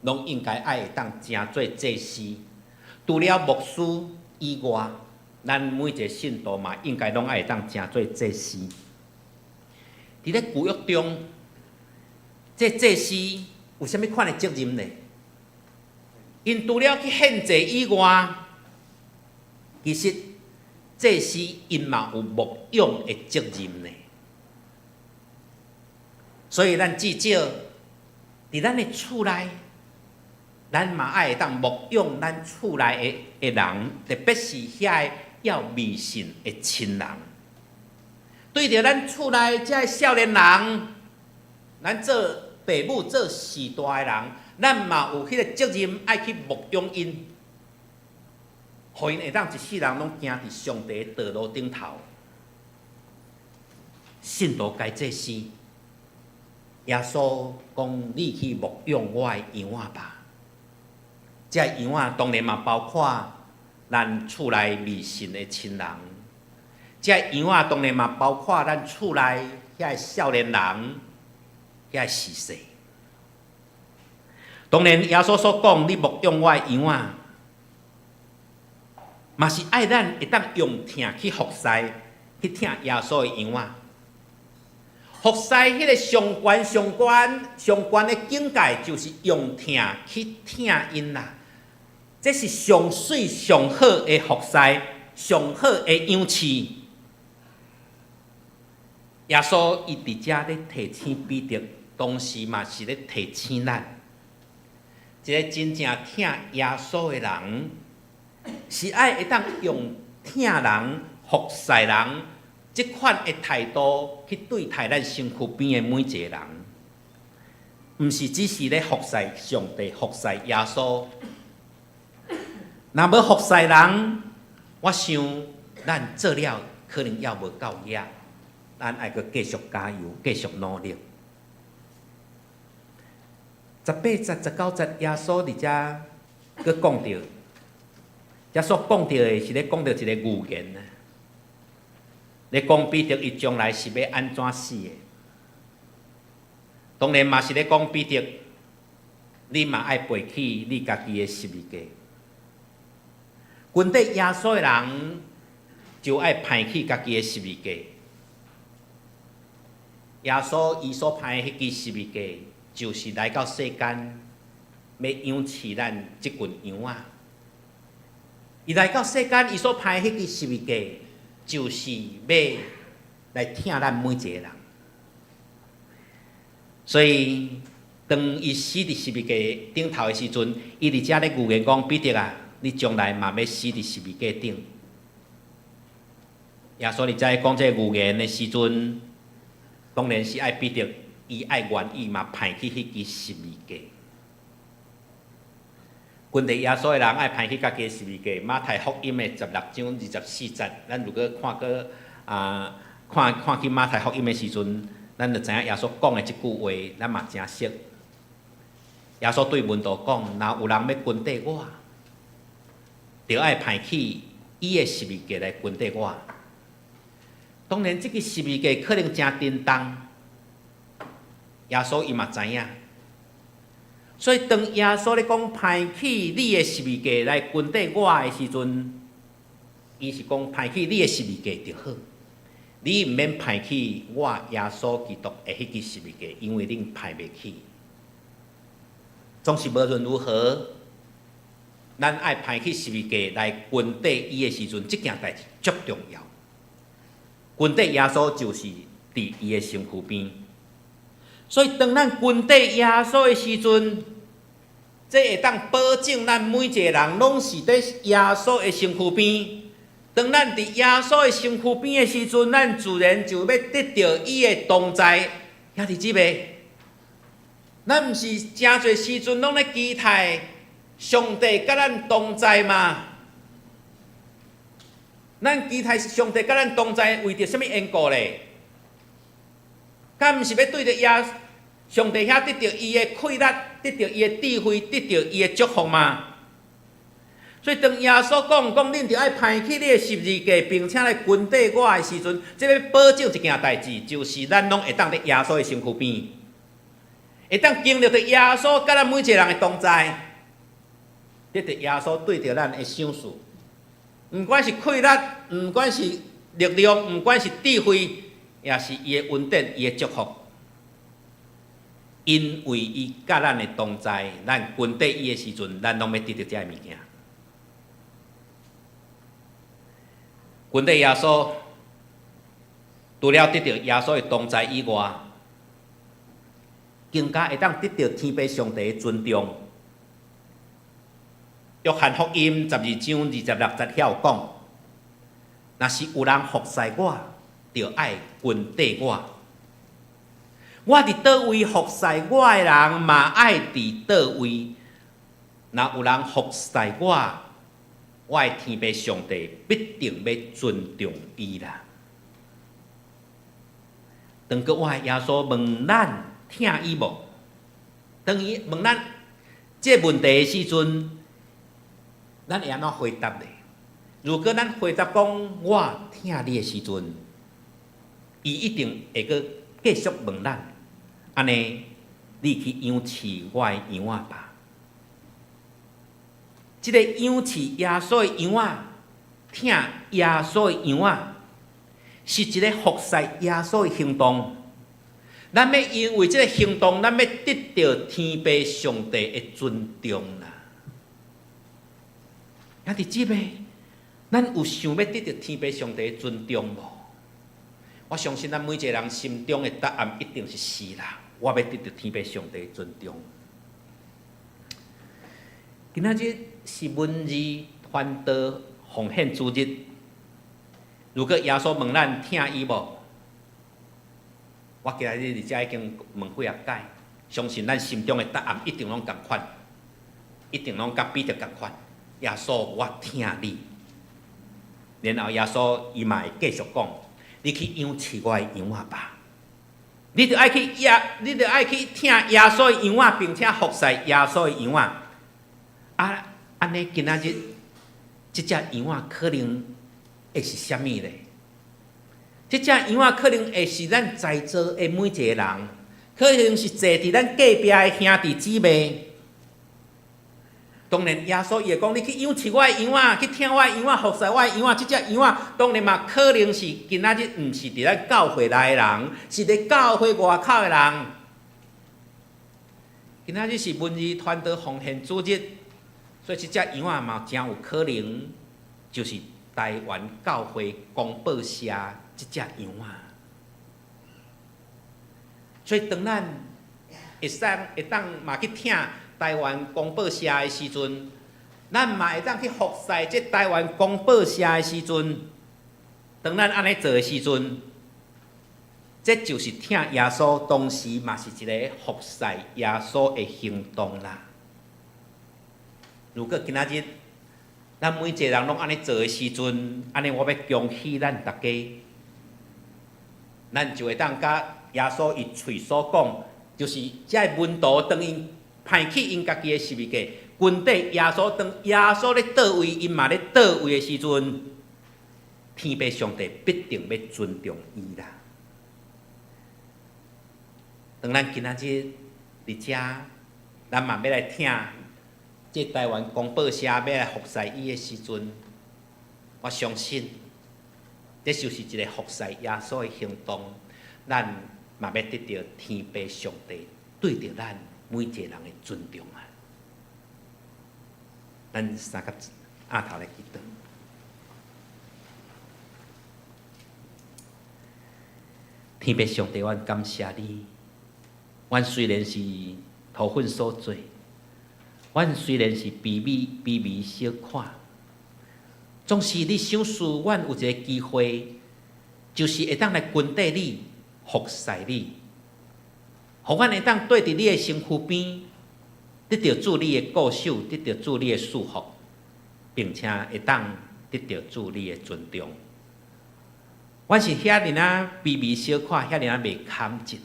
Speaker 5: 攏應該愛會當成做祭司。除了牧師以外，咱每一个信徒嘛應該攏愛會當成做祭司。佇咧舊約中，這祭司有啥物款的責任呢？𪜶除了去獻祭以外，其實祭司𪜶嘛有牧養的責任呢。所以咱至少佇咱的厝內，咱嘛愛會當牧養咱厝內的的人，特別是遐個猶未信的親人。對著咱厝內這个少年人，咱做爸母做序大的人，咱嘛有彼个責任愛去牧養𪜶，予𪜶會當一世人攏行佇上帝的道路頂頭。信徒該祭司，耶穌講：你去牧養我的羊仔吧。這羊仔當然嘛包括咱厝內未信的親人，這羊仔當然嘛包括咱厝內遐个少年人，遐个時勢。當然，耶穌所講，你牧養我的羊仔，嘛是愛咱會當用疼去服侍，去疼耶穌的羊仔。服侍彼个上懸、上懸、上懸的境界，就是用疼去疼𪜶啦。這是上媠上好的服侍，上好的樣式。耶穌伊佇遮咧提醒彼得，同時嘛是咧提醒咱，一个真正疼耶穌的人，是愛會當用疼人、服侍人這款的態度去對待咱身軀邊的每一個人，毋是只是咧服侍上帝、服侍耶穌。若無服侍人，我想咱做了可能猶無夠額，咱愛閣繼續加油，繼續努力。18節、19節，耶穌佇遮閣講著，遮所講著的是咧講著一個預言啊。咧講彼得伊將來是欲按怎死的？當然嘛是咧講彼得，你嘛愛背起你家己的十字架。跟綴耶穌的人就愛背起家己的十字架。耶穌伊所背的彼支十字架，就是來到世間欲養飼咱這群羊仔。伊來到世間，伊所背的彼支十字架，就是欲來疼咱每一個人。所以，當伊死佇十字架頂頭的時陣，伊佇遮咧預言講：彼得啊，你將來嘛欲死佇十字架頂。耶穌佇遮講這个預言的時陣，當然是愛彼得，伊愛願意嘛背起彼支十字架。跟綴耶穌的人愛背起家己的十字架。馬太福音的16章24節，咱如果看過啊，看看去馬太福音的時陣，咱就知影耶穌講的這句話，咱嘛誠熟。耶穌對門徒講：若有人欲跟綴我，著愛背起伊的十字架來跟綴我。當然，這个十字架可能誠沉重，耶穌伊嘛知影。所以當耶穌咧講背起你的十字架來跟綴我的時陣，伊是講背起你的十字架就好，你毋免背起我耶穌基督的彼支十字架，因為恁背袂起。總是無論如何，咱愛背起十字架來跟綴伊的時陣，這件代誌足重要。跟綴耶穌就是佇伊的身軀邊，所以當咱跟綴耶穌的時陣，這會當保證咱每一個人攏是佇耶穌的身軀邊。當咱佇耶穌的身軀邊的時陣，咱自然就欲得著伊的同在。兄弟姊妹，咱毋是誠濟時陣攏咧期待上帝佮咱同在嗎？咱期待上帝佮咱同在，為著啥物緣故咧？敢毋是欲對著耶上帝遐得著伊的氣力，得著伊的智慧，得著伊的祝福嗎？所以當耶穌講講，恁著愛背起你的十字架，並且來跟綴我的時陣，這欲保證一件代誌，就是咱攏會當佇耶穌的身軀邊，會當經歷著耶穌佮咱每一個人的同在，得著耶穌對著咱的賞賜。毋管是氣力，毋管是力量，毋管是智慧，也是伊的恩典，伊的祝福。因為伊佮咱的同在，咱跟綴伊的時陣，咱攏欲得著這个物件。跟綴耶穌，除了得著耶穌的同在以外，更加會當得著天父上帝的尊重。約翰福音12章26節遐有講，若是有人服侍我，就愛跟綴我。我佇佗位服侍我的人，嘛愛佇佗位。若有人服侍我，我的天父上帝必定欲尊重伊啦。當閣我的耶穌問咱，疼伊無？當伊問咱這個問題的時陣，咱會按怎回答咧？如果咱回答講我疼你的時陣，伊一定會閣繼續問咱，按呢，你去養飼我的羊仔吧。這个養飼耶穌的羊仔，疼耶穌的羊仔，是一个服侍耶穌的行動。咱欲因為這个行動，咱欲得著天父上帝的尊重啦。兄弟姊妹，咱有想欲得著天父上帝的尊重無？我相信咱每一个人心中的答案一定是是啦。我欲得著天父上帝的尊重。今仔日是文字傳道奉獻主日。如果耶穌問咱疼伊無？我今仔日佇遮已經問幾仔擺，相信咱心中的答案一定攏仝款，一定攏佮彼得仝款。耶穌，我疼你。然後耶穌伊嘛會繼續講：你去養飼我的羊仔吧。你著愛去耶，你著愛去疼耶穌的羊仔，並且服侍耶穌的羊仔。啊，按呢今仔日，這隻羊仔可能會是啥物咧？這隻羊仔可能會是咱在座的每一个人，可能是坐佇咱隔壁的兄弟姊妹。當然，耶穌伊會講：你去養飼我的羊仔，去疼我的羊仔，服侍我的羊仔。這隻羊仔當然嘛，可能是今仔日毋是佇咱教會內的人，是佇教會外口的人。今仔日是文字傳道奉獻主日，所以這隻羊仔嘛，誠有可能就是台灣教會公報社這隻羊仔。所以當咱會使會當嘛去疼台灣公報社的時陣，咱嘛會當去服侍這台灣公報社的時陣，當咱按呢做的時陣，這就是疼耶穌，同時嘛是一个服侍耶穌的行動啦。如果今仔日咱每一个人攏按呢做的時陣，按呢我欲恭喜咱逐家，咱就會當佮耶穌伊喙所講，就是這个門徒當𪜶拋棄𪜶家己的十字架，跟綴耶穌，當耶穌咧佗位，𪜶嘛咧佗位的時陣，天父上帝必定欲尊重伊啦。當咱今仔日佇遮，咱嘛欲來疼這台灣公報社，欲來服侍伊的時陣，我相信這就是一个服侍耶穌的行動，咱嘛欲得著天父上帝對著咱每一個人的尊重啊！咱三個阿頭來祈禱。天父上帝，阮感謝你。阮雖然是塗糞所做，阮雖然是卑微卑微小可，總是你賞賜阮有一个機會，就是會當來跟綴你，服侍你。予阮會當綴佇你的身軀邊，得著主你的顧守，得著主你的祝福，並且會當得著主你的尊重。阮是遐爾仔卑微小可，遐爾仔袂堪得，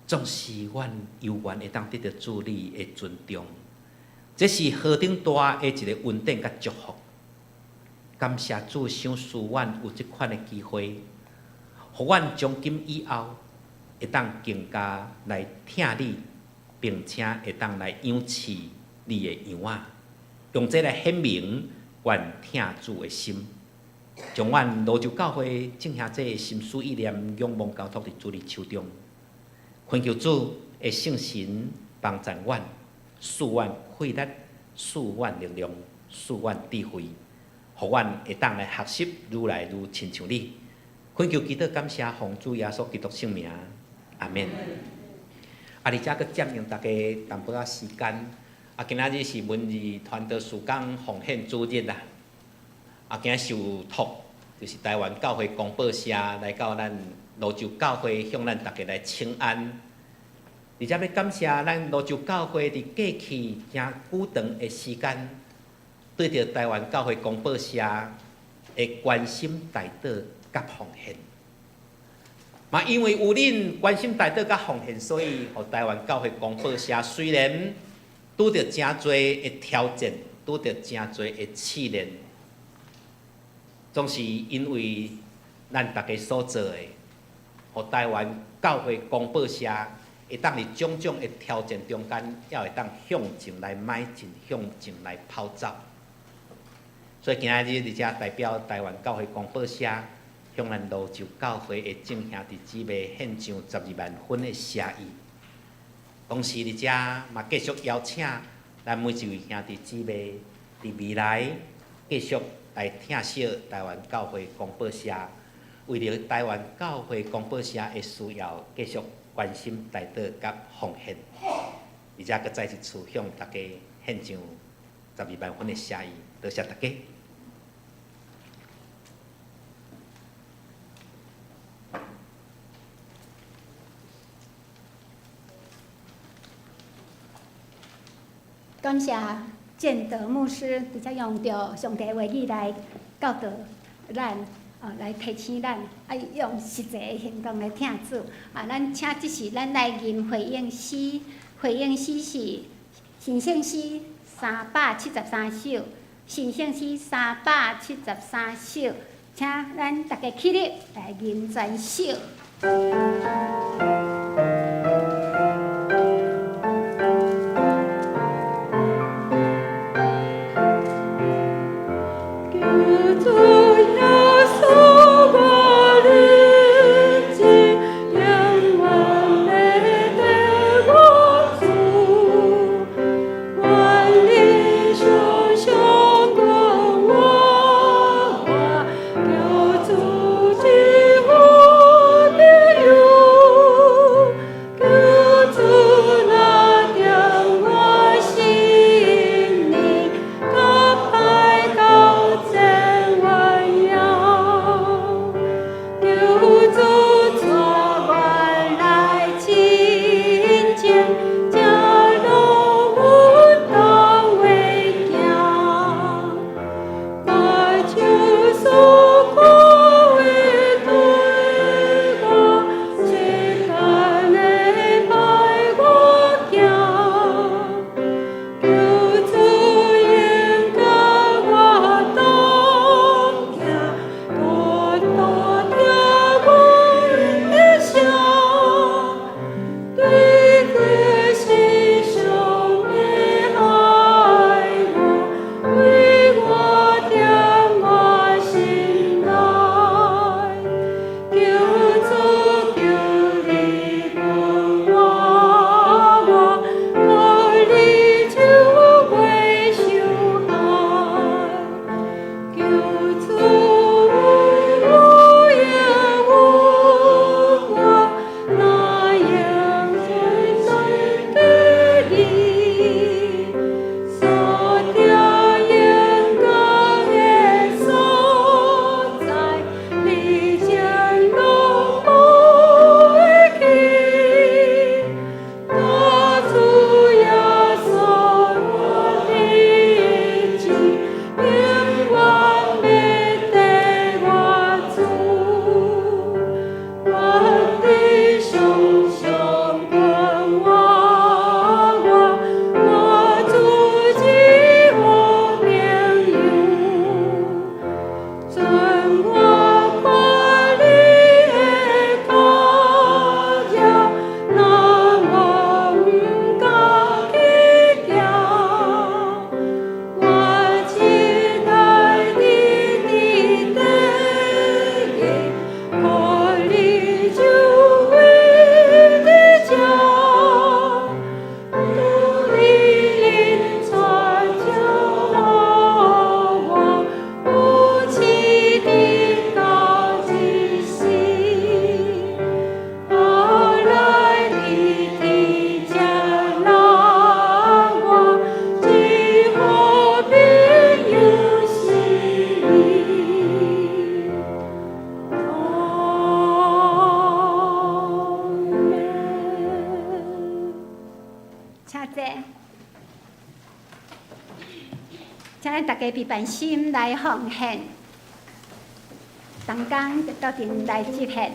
Speaker 5: 總是阮猶原會當得著主你的尊重。這是何等大的一个恩典佮祝福！感謝主賞賜阮有這款的機會，予阮從今以後會當更加來疼你，並且會當來養飼你的羊仔，用這來顯明阮疼主的心。將阮蘆洲教會眾兄弟的心思意念仰望交託佇主你手中，懇求主的聖神幫贊阮，賜阮氣力，賜阮力量，賜阮智慧，予阮會當來學習愈來愈親像你。懇求祈禱感謝奉主耶穌基督聖名，阿們。啊，佇遮閣佔用大家淡薄仔時間。啊，今仔日是文字傳道事工奉獻主日啦。啊，今仔受託就是台灣教會公報社來到咱蘆洲教會，向咱逐家來請安。而且欲感謝咱蘆洲教會佇過去誠久長的時間，對著台灣教會公報社的關心、代禱佮奉獻。嘛，因為有恁關心代禱佮奉獻，所以予臺灣教會公報社雖然拄著誠濟的挑戰，拄著誠濟的試煉，總是因為咱逐家所做的，予臺灣教會公報社會當佇種種的挑戰中間，猶會當向前來邁進，向前來跑走。所以今仔日佇遮代表臺灣教會公報社，向咱蘆洲教會的眾兄弟姊妹獻上12萬分的謝意。同時佇遮嘛繼續邀請咱每一位兄弟姊妹佇未來繼續來疼惜臺灣教會公報社，為著臺灣教會公報社的需要，繼續關心代禱佮奉獻。佇遮閣再一次向大家獻上12萬分的謝意，多謝大家。
Speaker 1: 感謝建德牧師佇遮用著上帝話語來教導咱，來提醒咱，愛用實際的行動來疼主。啊，咱請這時咱來吟回應詩，回應詩是神聖詩373首，神聖詩373首，請咱逐家起立來吟全首。家備辦心來奉獻，同工就鬥陣來接獻。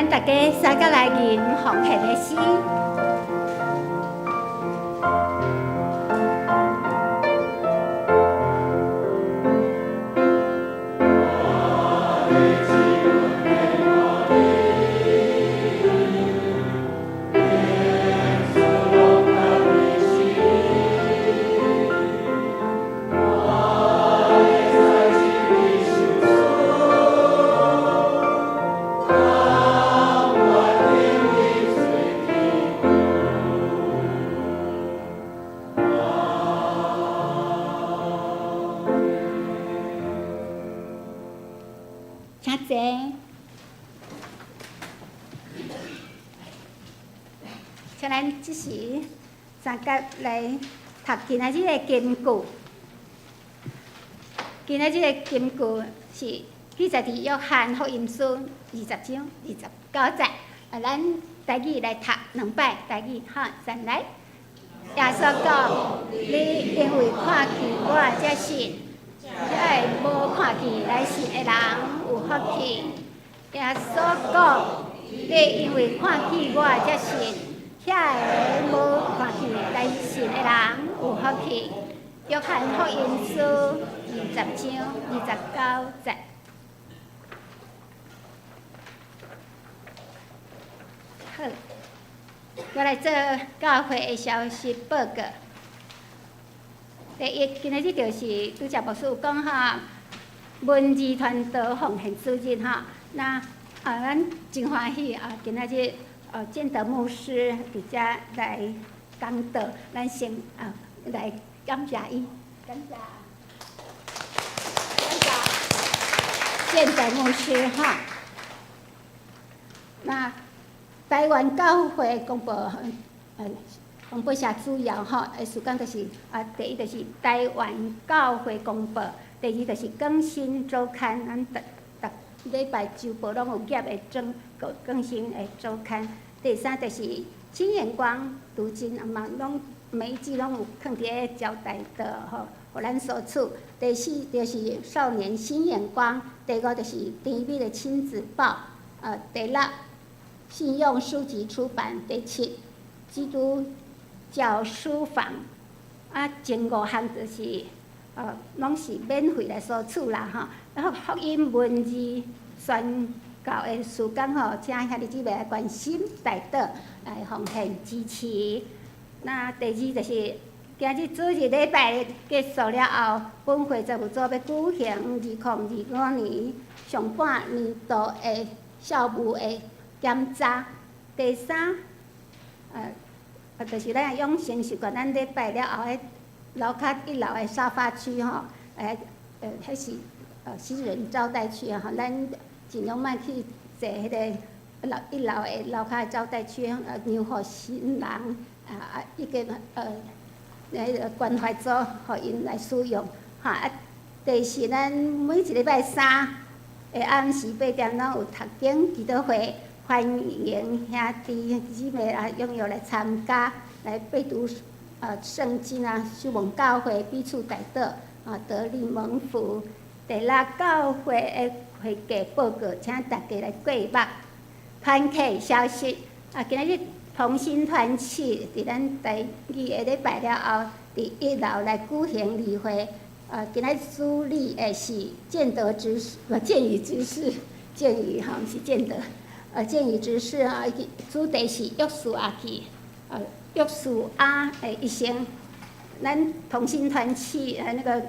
Speaker 1: 咱大家三個來吟奉獻的詩。請坐。請咱這時三甲來讀今仔日的金句。今仔日的金句是記載佇約翰福音書20章29節。啊，咱台語來讀兩擺台語，好，先來。耶穌講：你因為看見我才信，遐个無看見來信的人有福氣。耶穌講：你因為看見我才信，遐个無看見來信的人有福氣。約翰福音書20章29節。好，我來做教會的消息報告。第一，今仔日就是拄才牧師有講吼，文字傳道奉獻主日吼。那啊，咱真歡喜啊！今仔日建德牧師佇遮來講道，咱先啊來感謝伊，感謝感謝建德牧師哈。那台灣教會公報，公報社主要吼，時間就是啊，第一就是台灣教會公報，第二就是更新週刊，咱逐逐禮拜週報攏有夾的裝更更新的週刊。第三就是新眼光讀經，嘛攏每一季攏有囥佇咧招待桌吼，予咱索取。第四就是少年新眼光，第五就是甜美的親子報，第六。信用書籍出版，第七，基督教書房，啊，前五項就是，攏是免費來索取啦，吼。然後福音文字宣教的事工吼，請兄弟姊妹來關心、代禱、來奉獻支持。那第二就是，今日主日禮拜結束了後，本會財務組欲舉行2025年上半年度的校務的檢查。第三，就是咱養成習慣，咱禮拜了後，彼樓跤一樓的沙發區吼，彼是私人招待區吼，咱盡量莫去坐彼個樓一樓的樓跤招待區，讓予新人啊，以及彼个關懷組，予𪜶來使用，哈。啊，第四，咱每一禮拜三的暗時8點，攏有讀經祈禱會。歡迎兄弟姊妹啊，踴躍來參加，來背讀聖經啊，守望教會彼此代禱啊，得力蒙福。第六，教會的會計報告，請大家來過目。團契消息啊，今仔日同心團契佇咱台語的禮拜了後，佇一樓來舉行例會。今仔日主禮的是建德執事，不建宇執事，建宇吼，毋是建德。建宇執事啊，主題是約書亞記，約書亞的一生。咱同心團契那個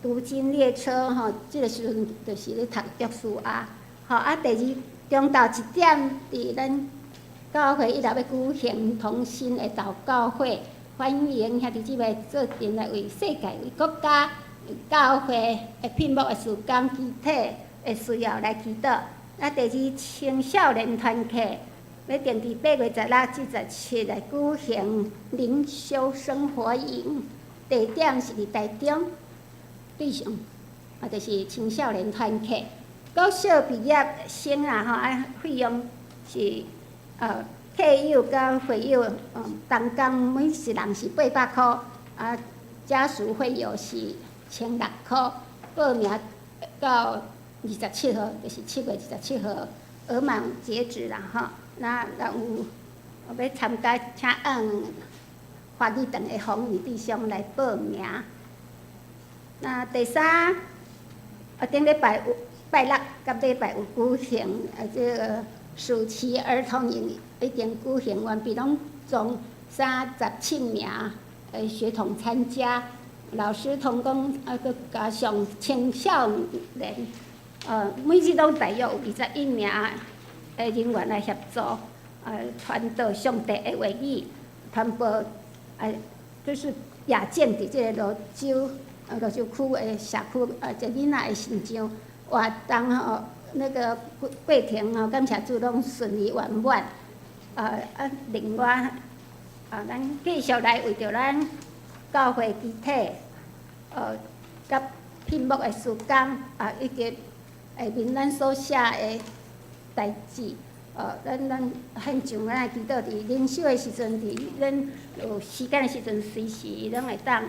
Speaker 1: 讀經列車吼，這個時陣就是咧讀約書亞。吼啊，第二中晝1點，佇咱教會一樓欲舉行同心的禱告會，歡迎兄弟姊妹做陣來為世界、為國家、教會的聘牧的事工、肢體的需要來祈禱。啊，第二青少年團契欲定佇8月16至17來舉行靈修生活營，地點是佇台中，對象啊，就是青少年團契。國小畢業生啊，吼啊，費用是客友佮會友，同工每一人是800箍，啊，家屬會友是1600箍，報名到27號，就是7月27號，額滿截止啦吼。那若有欲參加，請按華語堂的洪宇弟兄來報名。那第三，頂禮拜有拜六佮禮拜有舉行這个暑期兒童營已經舉行完畢，攏總37名的學童參加，老師同工閣加上青少年，每日攏大約有21名的人員來協助，傳導上帝的話語，傳播就是雅建佇這个蘆洲。蘆洲區的社區這囡仔的成長活動吼，那個過程吼，感謝主攏順利圓滿。另外，咱繼續來為著咱教會肢體，佮聘牧的事工，以及下面咱所寫的代誌，咱獻上咱的祈禱，佇靈修的時陣，佇咱有時間的時陣，隨時攏會當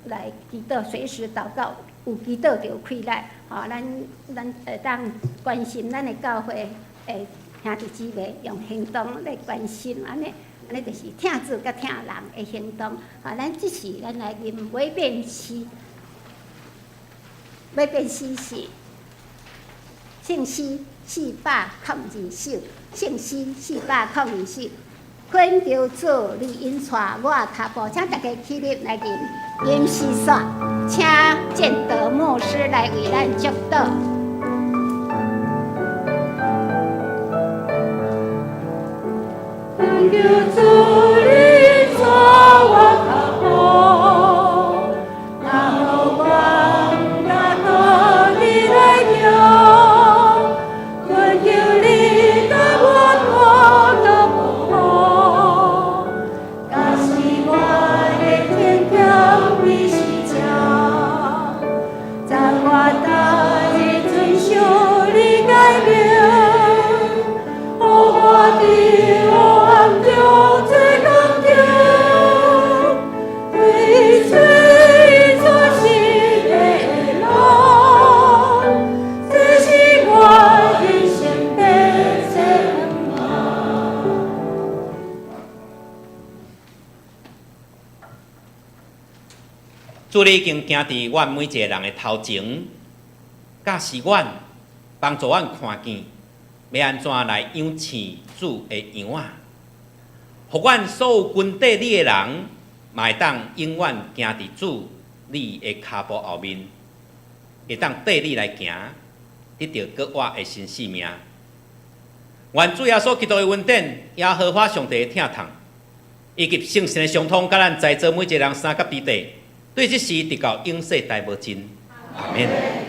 Speaker 1: 來祈禱，隨時禱告，有祈禱就有氣力。吼，咱會當關心咱的教會的兄弟姊妹，用行動來關心，按呢，按呢就是疼主佮疼人的行動。吼，咱這時咱來吟尾變詩，尾變詩是聖詩402首，聖詩402首。懇求主，你引帶我跤步，請大家起立來吟吟詩煞，請建德牧師來為咱祝禱。
Speaker 2: 懇求主，你引帶我跤步，若無我毋敢閣你來行，懇求你共我拖倒無假使我的天橋必是正，在我逐日遵守你誡命，予我佇黑暗中做工程，追隨主新的路，這是我人生的展望。
Speaker 5: 主你已經行佇阮每一個人的頭前，教示阮，幫助阮看見，欲按怎來養飼主的羊仔，予阮所有跟綴你的人，嘛會當永遠行佇主你的跤步後面，會當綴你來行，得著閣活的新生命。願主耶穌基督的恩典、耶和華上帝的疼痛，以及聖神的相通，佮咱在座每一個人三甲弟弟，對這時直到永世代無盡。阿們。